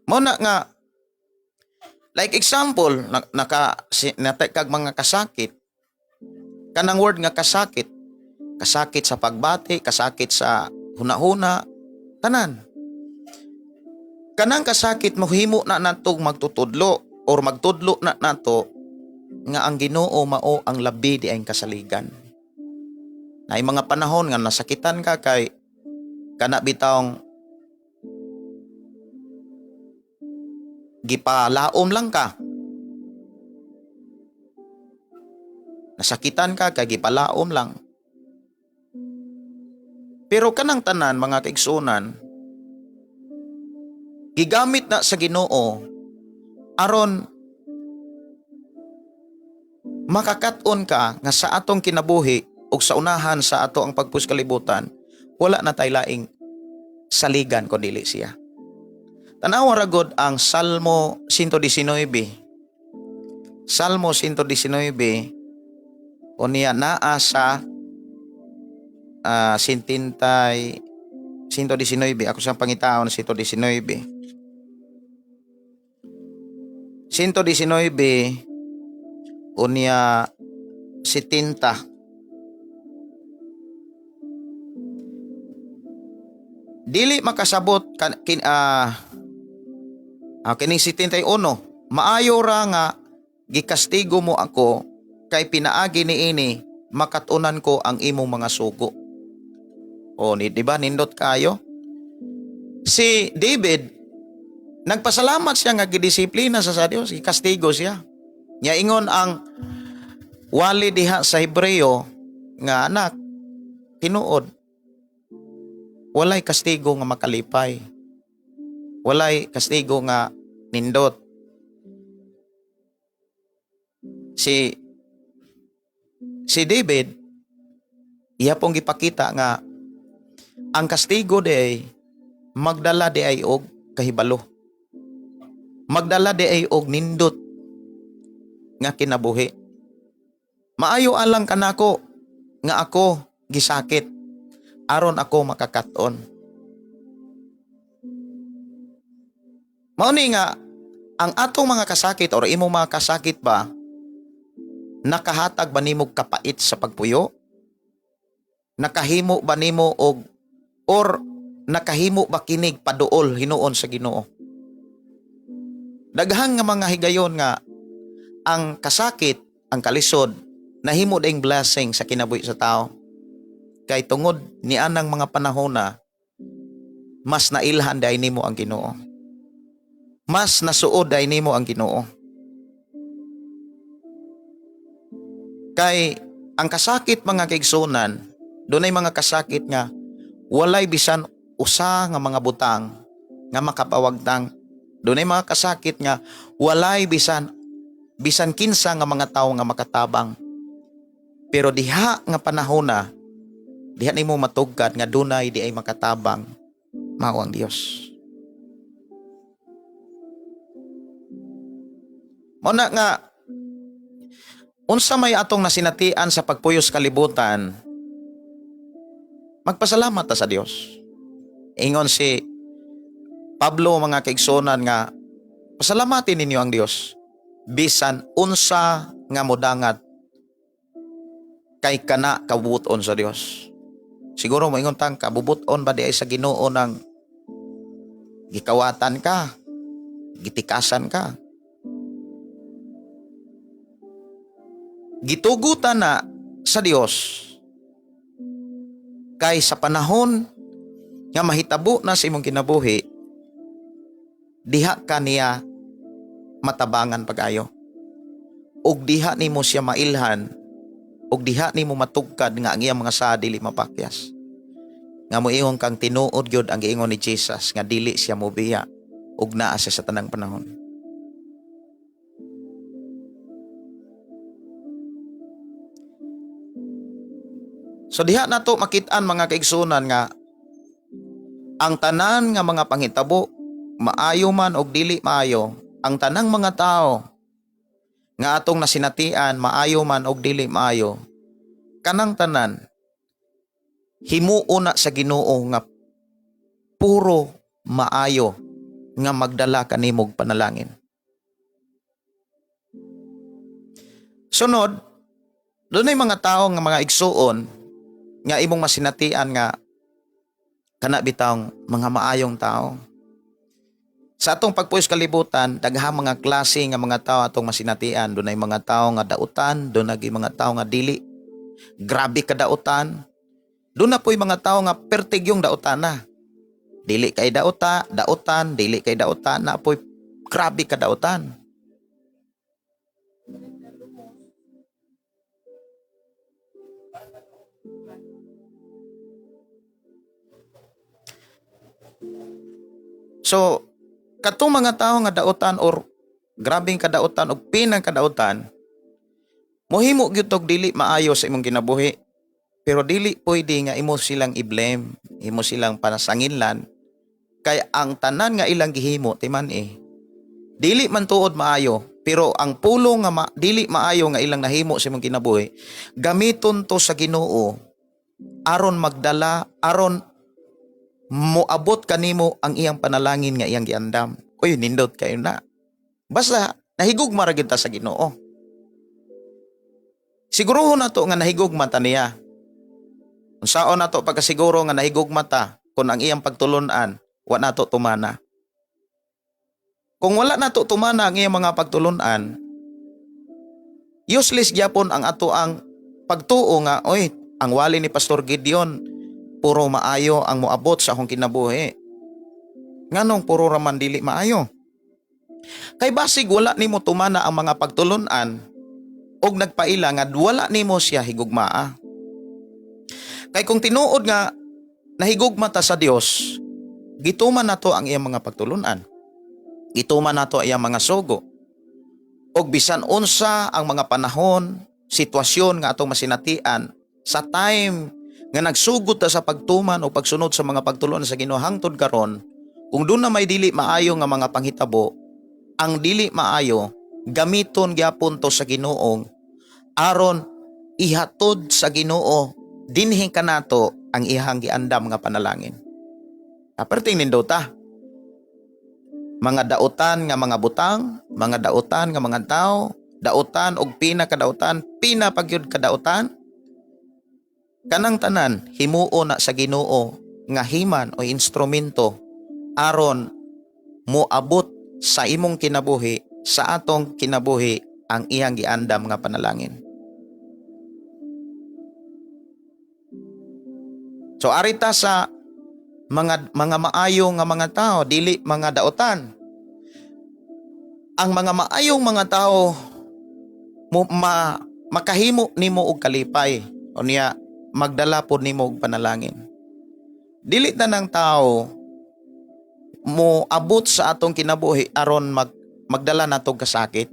Mao na nga, like example, natay kag mga kasakit, kanang word nga kasakit, kasakit sa pagbati, kasakit sa hunahuna, tanan. Kanang kasakit mohimo na natog magtutudlo or magtudlo na nato nga ang Ginoo mao ang labi di ay kasaligan. Naay mga panahon nga nasakitan ka kay kana bitawng gipalaom lang ka. Nasakitan ka kay gipalaom lang. Pero kanang tanan, mga kaigsunan, Gigamit na sa Ginoo aron makakat-on ka nga sa atong kinabuhi ug sa unahan sa ato ang pagpuyo sa kalibutan, wala na tay laing saligan kon dili siya. Tanawa ra gud ang Salmo 119. Salmo 119 unya naa sa sintintay 119. Ako sa pangitaon 119. 119 unya 70. Dili makasabot kan kin, kining 71, "Maayo ra nga gikastigo mo ako kay pinaagi niini makatunan ko ang imong mga sugo." O ni, di ba nindot kayo? Si David, nagpasalamat siya nga gidisiplina sa Dios, gikastigo siya. Nya ingon ang wali diha sa Hebreo nga, "Anak, tinuod walay kastigo nga makalipay. Walay kastigo nga nindot." Si David, iya pong gipakita nga ang kastigo di ay magdala di ay og kahibalo. Magdala di ay og nindot nga kinabuhi. "Maayo alang kanako nga ako gisakit aron ako makakaton." Mao ni nga ang atong mga kasakit or imong mga kasakit ba, nakahatag ba nimo kapait sa pagpuyo? Nakahimo ba nimo og or nakahimo ba kinig paduol hinuon sa Ginoo? Daghang nga mga higayon nga ang kasakit, ang kalisod, nahimo ding blessing sa kinabuhi sa tao. Kay tungod ni anang mga panahon na mas nailhan dai nimo ang Ginoo. Mas nasuod dai nimo ang Ginoo. Kay ang kasakit, mga kaigsunan, dunay mga kasakit nga walay bisan usa nga mga butang nga makapawagtang. Dunay mga kasakit nga walay bisan bisan kinsa nga mga tawo nga makatabang. Pero diha nga panahon na, diha nimo matugkad nga dunay di ay makatabang, mao ang Dios. Mao na nga unsa may atong nasinatian sa pagpuyos kalibutan, magpasalamat ta sa Dios. Ingon si Pablo, mga kaigsunan, nga pasalamatin ninyo ang Dios bisan unsa nga modangat kay kana kabubuton sa Dios. Siguro moingon tang kabubuton ba di ay sa Ginoo nang gikawatan ka, gitikasan ka? Gitugutan na sa Dios kay sa panahon nga mahitabo na sa imong kinabuhi, diha ka niya matabangan pag-ayo ug diha nimo siya mailhan ug diha nimo matugkad nga ang iyang mga saa dili mapakyas, nga moingon kang tinuod gyud ang giingon ni Jesus nga dili siya mobiya ug naa siya sa tanang panahon. So diha nato makit-an, mga kaigsunan, nga ang tanan nga mga panghitabo, maayo man og dili maayo, ang tanang mga tao nga atong nasinatian, maayo man og dili maayo, kanang tanan himuo na sa Ginoo nga puro maayo nga magdala kanimog panalangin. Sunod, dunay mga tao nga, mga igsuon, nga imong masinatian nga kana bitawng mga maayong tao. Sa atong pagpuyos kalibutan, daghang mga klase nga mga tao atong masinatian. Dunay mga tao nga dautan, dunay mga tao nga dili. Grabe ka dautan. Duna po'y mga tao nga pertigyong dautan na. Dili kay dauta, dautan, dili kay dautan, na po'y grabe ka dautan. So, Katong mga tao nga dautan or grabeng kadautan o pinang kadautan, mohimo gyud tog dili maayo sa imong kinabuhi. Pero dili pwede nga imo silang i-blame, imo silang panasanginlan kay ang tanan nga ilang gihimo, timan eh, dili man tuod maayo, pero ang pulong nga dili maayo nga ilang nahimo sa imong kinabuhi, gamiton to sa Ginoo aron magdala, aron moabot kanimo ang iyang panalangin nga iyang giandam. Uy, nindot kayo na. Basta nahigugma ra gyud ta sa Ginoo. Siguruhon nato nga nahigugma ta niya. Unsaon nato pagkasiguro nga nahigugma ta kung ang iyang pagtulunan wa nato tumana? Kung wala nato tumana ang iyang mga pagtulunan, useless gyapon ang ato ang pagtuo nga, "Oy, ang wali ni Pastor Gideon, puro maayo ang moabot sa akong kinabuhi. Nganong puro raman dili maayo?" Kay basig wala nimo tumana ang mga pagtulunan og nagpaila nga wala nimo siya higugmaa. Kay kung tinuod nga nahigugma ta sa Dios, gituman nato ang iyang mga pagtulunan. Gituman nato ang iyang mga sugo. Og bisan unsa ang mga panahon, sitwasyon nga atong masinatian sa time nga nagsugod ta sa pagtuman o pagsunod sa mga pagtulunan sa Ginoo hangtod karon, kung duna may dili maayo nga mga panghitabo, ang dili maayo gamiton gyapon to sa Ginoo aron ihatod sa Ginoo dinhi kanato ang iyang giandam nga panalangin. Aperting nindota. Mga dautan nga mga butang, mga dautan nga mga tao, dautan og pinakadautan, pinapagyud kadautan. Kanang tanan himuo na sa Ginoo nga himan o instrumento aron moabot sa imong kinabuhi, sa atong kinabuhi ang iyang giandam nga panalangin. So arita sa mga maayo nga mga tao, dili mga dautan. Ang mga maayong mga tao mo makahimo nimo og kalipay o niya magdala pod nimo og panalangin. Dili tanang tao mo abot sa atong kinabuhi aron magdala natog kasakit.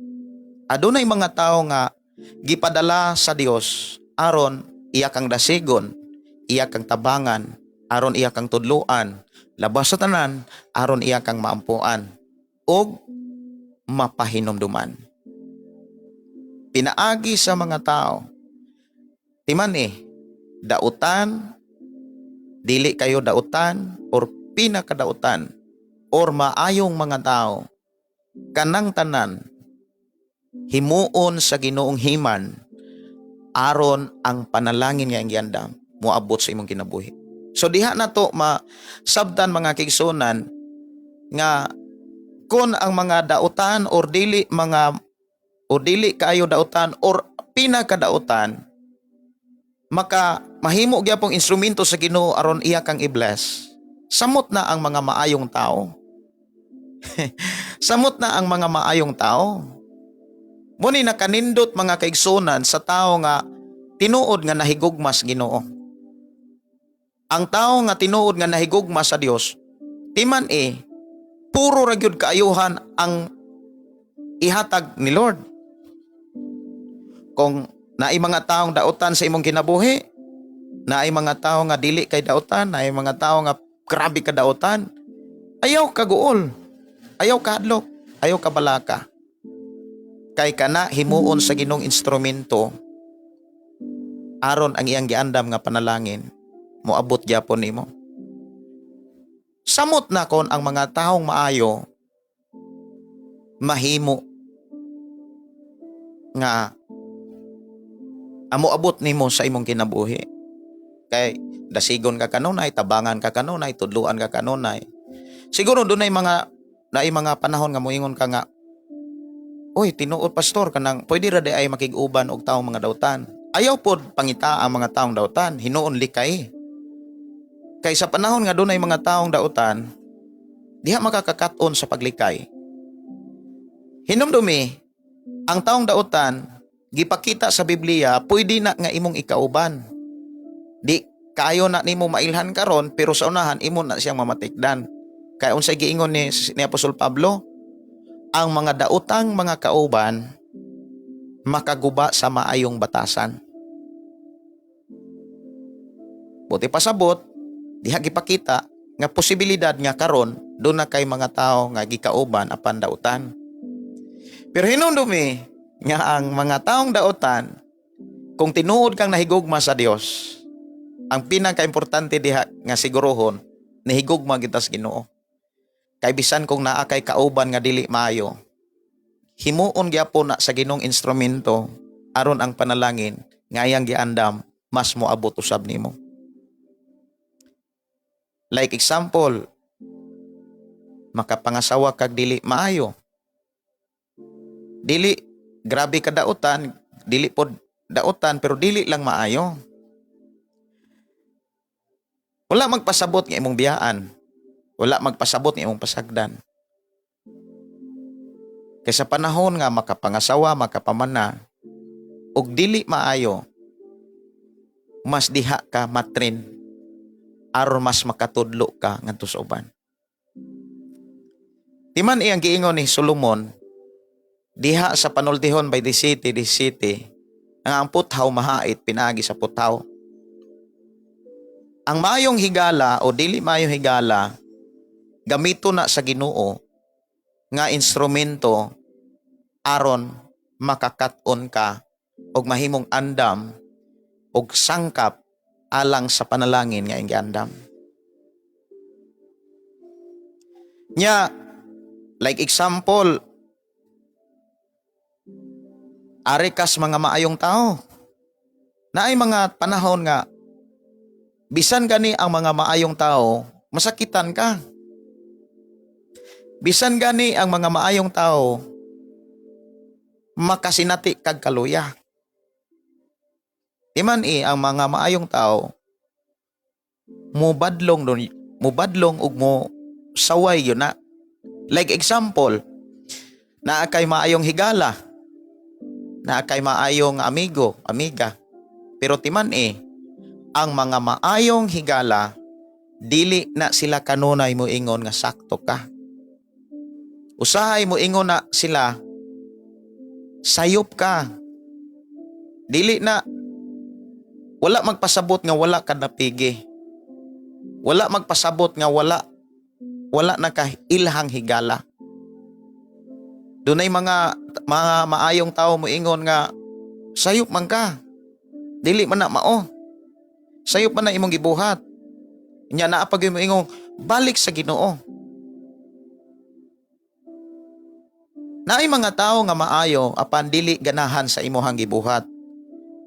Adunay mga tao nga gipadala sa Dios aron iya kang dasigon, iya kang tabangan, aron iya kang tudloan, labas sa tanan aron iya kang maampuan ug mapahinumduman. Pinaagi sa mga tao. Timan eh, dautan, dili kayo dautan or pinakadautan or maayong mga tao, kanang tanan himuon sa Ginoong himan aron ang panalangin nga iyang giandam moabot sa imong kinabuhi. So diha na to masabtan, mga kaigsuonan, nga kon ang mga dautan or dili mga o dili kaayo dautan or pinakadautan maka mahimo gyapong instrumento sa Ginoo aron iya kang i-bless. Samot na ang mga maayong tao. Samot na ang mga maayong tao. Muni nakanindot, mga kaigsunan, sa tao nga tinuod nga nahigugma sa Ginoo. Ang tao nga tinuod nga nahigugma sa Dios, timan eh, puro ra gyud kaayuhan ang ihatag ni Lord. Kung naay mga taong dautan sa imong kinabuhi, naay mga tao nga dili kay dautan, naay mga tao nga grabe ka dautan, ayaw kaguol, ayaw kahadlok, ayaw kabalaka. Kay kana himuon sa Ginoong instrumento aron ang iyang giandam nga panalangin moabot gyapon nimo. Samot na kon ang mga taong maayo mahimo nga amo abot nimo sa imong kinabuhi. Kay dasigon ka kanunay, tabangan ka kanunay, tudluan ka kanunay. Siguro dunay mga naay mga panahon nga moingon ka nga, "Uy, tinuod, pastor, kanang pwede ra diay makig-uban og taong mga dautan." Ayaw pod pangita ang mga taong dautan, hinuon likay. Kay sa panahon nga dunay mga taong dautan, diha makakakat-on sa paglikay. Hinumdumi, ang taong dautan, gipakita sa Biblia, pwede na nga imong ikauban. Di kayo na nimo mailhan karon, pero sa unahan imo na siyang mamatikdan. Kay unsay giingon ni Apostol Pablo, ang mga daotang mga kauban makaguba sa maayong batasan. Buti pasabot, diha gipakita nga posibilidad nga karon doon na kay mga tao nga gikauban apan dautan. Pero hinumdumi nga ang mga taong dautan, kung tinuod kang nahigugma sa Dios, ang pinakaimportante diha nga sigurohon, nahigugma kita sa Ginoo. Kay bisan kung naa kay kauban nga dili maayo, himuon gyapon na sa Ginoong instrumento aron ang panalangin nga iyang giandam mas moabot usab nimo. Like example, makapangasawa kag dili maayo. Dili grabe ka dautan, dili pod dautan pero dili lang maayo. Wala magpasabot nga imong biyaan. Wala magpasabot nga imong pasagdan. Kay sa panahon nga makapangasawa, makapamana, ug dili maayo, mas diha ka matrin aron mas makatudlo ka ngadto sa uban. Di man iyang giingon ni Solomon diha sa panultihon by the city, the city, nga ang puthaw mahait pinaagi sa puthaw. Ang maayong higala o dili maayong higala, gamito na sa Ginoo nga instrumento aron makakat-on ka og mahimong andam og sangkap alang sa panalangin nga iyang giandam. Nya, like example, ari kas mga maayong tao. Naay mga panahon nga bisan gani ang mga maayong tao, masakitan ka. Bisan gani ang mga maayong tao, makasinati kag kaluya. Di man ang mga maayong tao, mubadlong dun, mubadlong ug mo saway yun na. Like example, naa kay maayong higala, naa kay maayong amigo, amiga. Pero timan ang mga maayong higala, dili na sila kanunay mo ingon nga sakto ka. Usahay mo ingon na sila, sayop ka. Dili na, wala magpasabot nga wala ka napigi. Wala magpasabot nga wala na ka ilhang higala. Dunay mga maayong tao mo ingon nga sayop man ka. Dili man na mao. Sayop man na imong gibuhat. Nya naa pa gyud mo ingon balik sa Ginoo. Naay mga tao nga maayo apan dili ganahan sa imuhang gibuhat.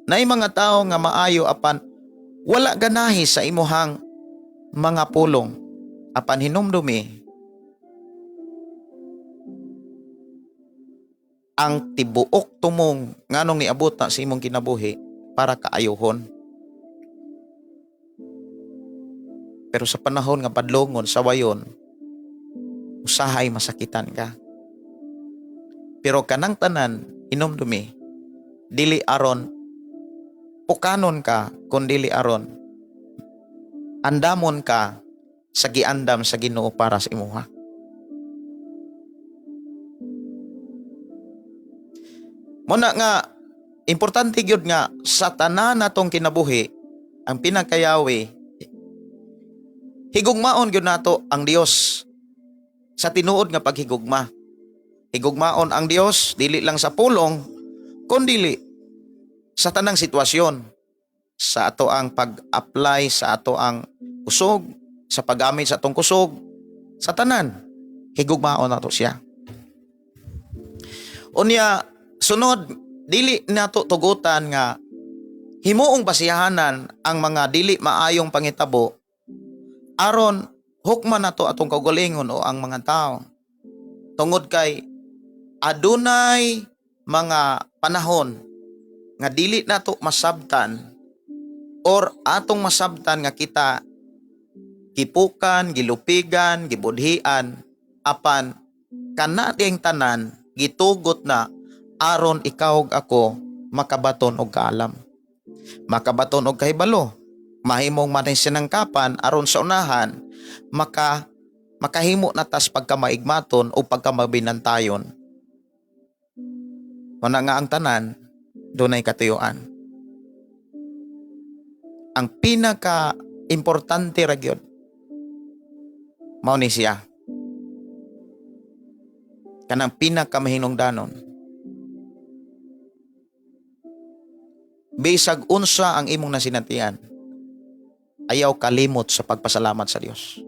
Naay mga tao nga maayo apan wala ganahi sa imuhang mga pulong apan hinumdumi ang tibuok tumong nganong niabot na sa imong kinabuhi para kaayohon. Pero sa panahon nga padlongon sa wayon, usahay masakitan ka. Pero kanang tanan hinumdumi, dili aron pukanon ka, kun dili aron andamon ka sa giandam sa Ginoo para sa imuha. Muna nga importante gyud nga sa tanan natong kinabuhi, ang pinakayawi, higugmaon gyud nato ang Dios sa tinuod nga paghigugma. Higugmaon ang Dios dili lang sa pulong kundili sa tanang sitwasyon, sa ato ang pag-apply sa ato ang kusog, sa paggamit sa atong kusog, sa tanan higugmaon nato siya. Unya sunod, dili nato tugutan nga himuong basihanan ang mga dili maayong pangitabo aron hukman nato atong kaugalingon o ang mga tao. Tungod kay adunay mga panahon nga dili nato masabtan or atong masabtan nga kita gipukan, gilupigan, gibudhian, apan kana diyang tanan gitugot na aron ikaw ug ako makabaton og kaalam, makabaton og kahibalo, mahimong masinangkapan aron sa unahan maka Makahimo na tas pagkamaigmaton o pagkamabinantayon. Mao nga ang tanan dunay katuyuan. Ang pinaka importante ra gyud mao ni siya. Kanang pinaka mahinungdanon. Bisag unsa ang imong nasinatian, ayaw kalimot sa pagpasalamat sa Dios.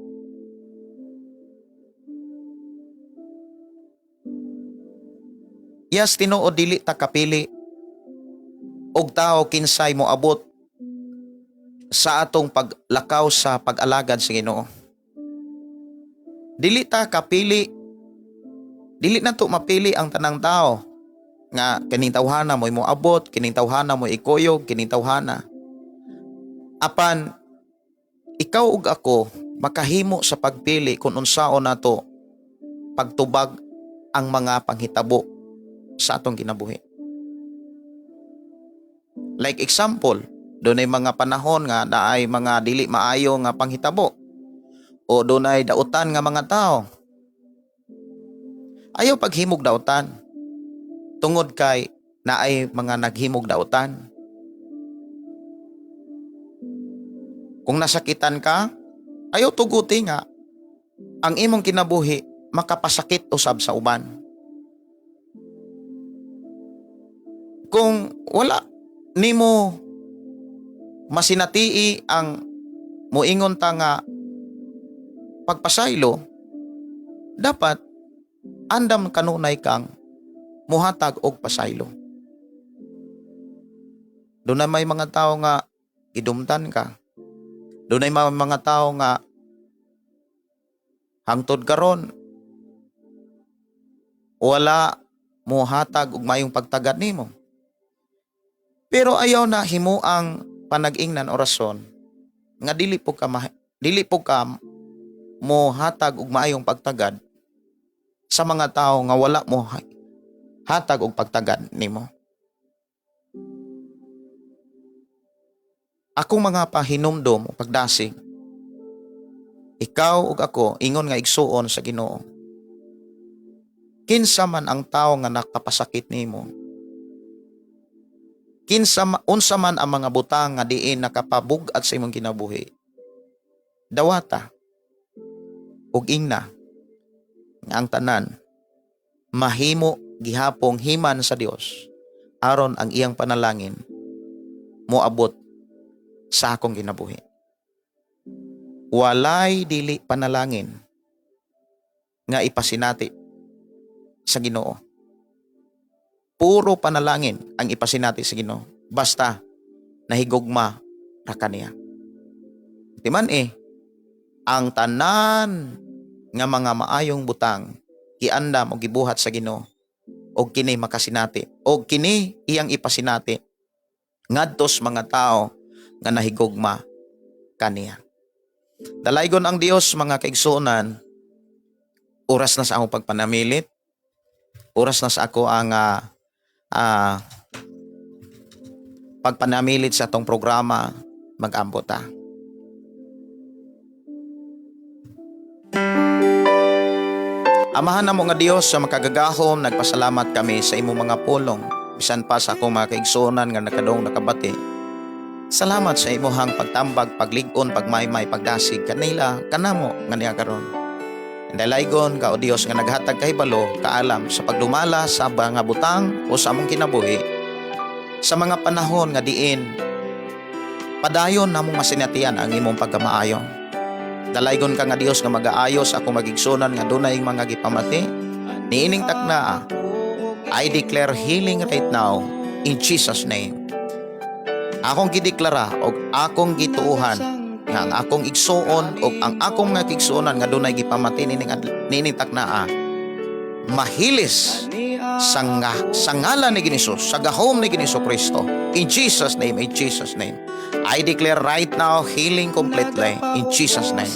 Yes, tinuod dili ta kapili og tao kinsay moabot sa atong paglakaw sa pag-alagad sa Ginoo. Dili ta kapili, dili na to mapili ang tanang tao nga kining tawhana mo'y moabot, kining tawhana mo'y ikuyog, kining tawhana. Apan ikaw ug ako makahimo sa pagpili kung unsaon nato pagtubag ang mga panghitabo sa atong kinabuhi. Like example, dunay mga panahon nga naay mga dili maayo nga panghitabo o dunay dautan nga mga tao. Ayaw paghimog dautan tungod kay naay mga naghimog dautan. Kung nasakitan ka, ayaw tuguti nga ang imong kinabuhi makapasakit usab sa uban. Kung wala nimo masinati ang moingon ta nga pagpasaylo, dapat andam kanunay kang muhatag og pasaylo. Doon na may mga tao nga gidumtan ka. Doon ay may mga tao nga hangtod karon wala muhatag og mayong pagtagad nimo. Pero ayaw na himo ang panag-ingnan orason nga dili po ka mohatag og maayong pagtagad sa mga tao nga wala mo hatag og pagtagad nimo. Akong mga pahinumdom o pagdasig, ikaw ug ako ingon nga igsuon sa Ginoo. Kinsa man ang tawo nga nakapasakit nimo, kinsa unsa man ang mga butang nga diin nakapabug-at sa imong kinabuhi, dawata ug ingna nga ang tanan mahimo gihapong himan sa Dios aron ang iyang panalangin moabot sa akong kinabuhi. Walay dili panalangin nga ipasinati sa Ginoo. Puro panalangin ang ipasinati sa Ginoo. Basta nahigugma ra kaniya. Di man ang tanan nga mga maayong butang giandam o gibuhat sa Ginoo og kini makasinati og kini iyang ipasinati ngadtos mga tao nga nahigugma kaniya. Dalaygon ang Dios, mga kaigsuonan. Oras na sa akong pagpanamilit. Oras na sa ako ang pagpanamilit sa atong programa. Mag-ambot ta. Amahan namo nga Dios sa makagagahom, nagpasalamat kami sa imong mga pulong. Bisan pa sa akong mga kaigsuonan nga nakadong nakabati. Salamat sa imuhang pagtambag, paglig-on, pagmaymay, pagdasig kanila kanamo nga niya karon. Dalaygon ka o Dios nga naghatag kahibalo, kaalam sa pagdumala sa mga butang o sa among kinabuhi sa mga panahon nga diin padayon namong masinatian ang imong pagkamaayo. Dalaygon ka nga Dios nga magaayos akong magigsunan nga dunay mga gipamati niining taknaa. I declare healing right now in Jesus' name. Akong gideklara og akong gituohan nga ang akong igsuon og ang akong mga kigsuonan nga dunay gipamati niining taknaa mahilis sa ngalan ni Hesus, sa gahom ni Hesus Kristo. In Jesus' name, in Jesus' name. I declare right now healing completely in Jesus' name.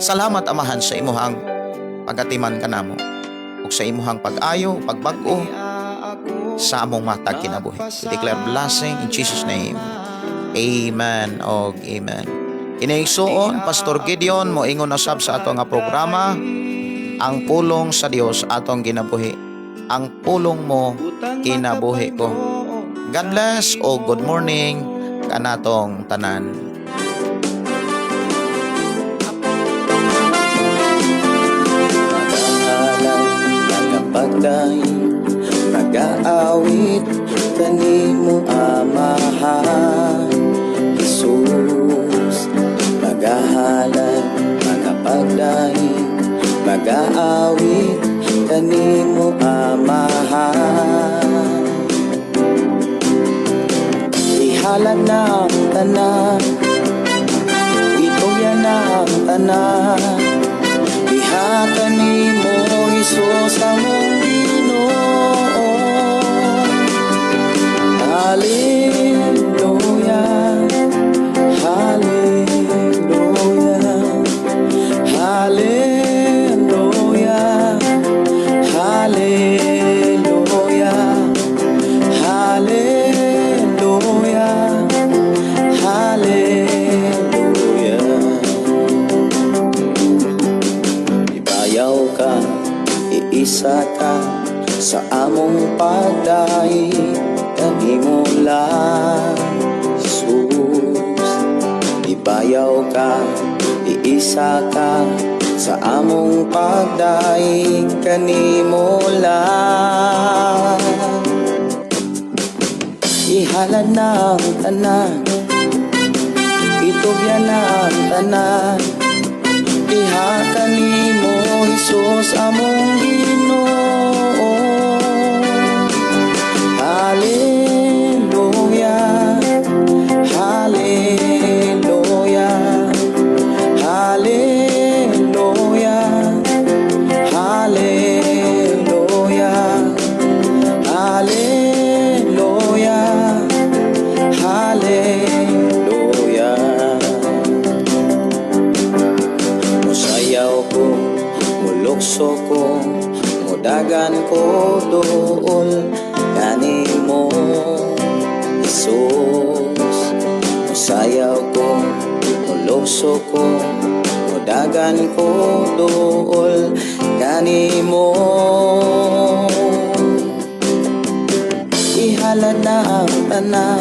Salamat, Amahan, sa imuhang pagatiman kanamo ug sa imuhang pag-ayo, pagbag-o sa among matag kinabuhi. We declare blessing in Jesus' name. Amen og amen. Kini, igsuon, Pastor Gideon moingon usab sa ato nga programa, "Ang pulong sa Dios atong ginabuhi." Ang pulong mo, kinabuhi ko. God bless o good morning kanatong tanan. Magahalad, magapagdaig, magaawit kanimo, Amahan Jesus. Magahalad, magapagdaig, magaawit kanimo, Amahan. Ihalad na ang tanan, itugyan na ang tanan. Ihatag kanimo, Hesus, among Ginoo. Hallelujah, Hallelujah, Hallelujah, Hallelujah, Hallelujah, Hallelujah. Ibayaw ka, iisa ka sa among pagdaig kanimo lang, Jesus. Ibayaw ka, iisa ka sa among pagdaig kanimo lang. Ihalad na ang tanan, itugyan na ang tanan. Ihatag kanimo, Hesus, among Ginoo. Hallelujah, Hallelujah, Hallelujah, Hallelujah, Hallelujah, Hallelujah. Musayaw ko, mulukso ko, mudagan ko duol kanimo, Jesus. Musayaw ko, mulukso ko, mudagan ko duol kanimo. Ihalad na ang tanan.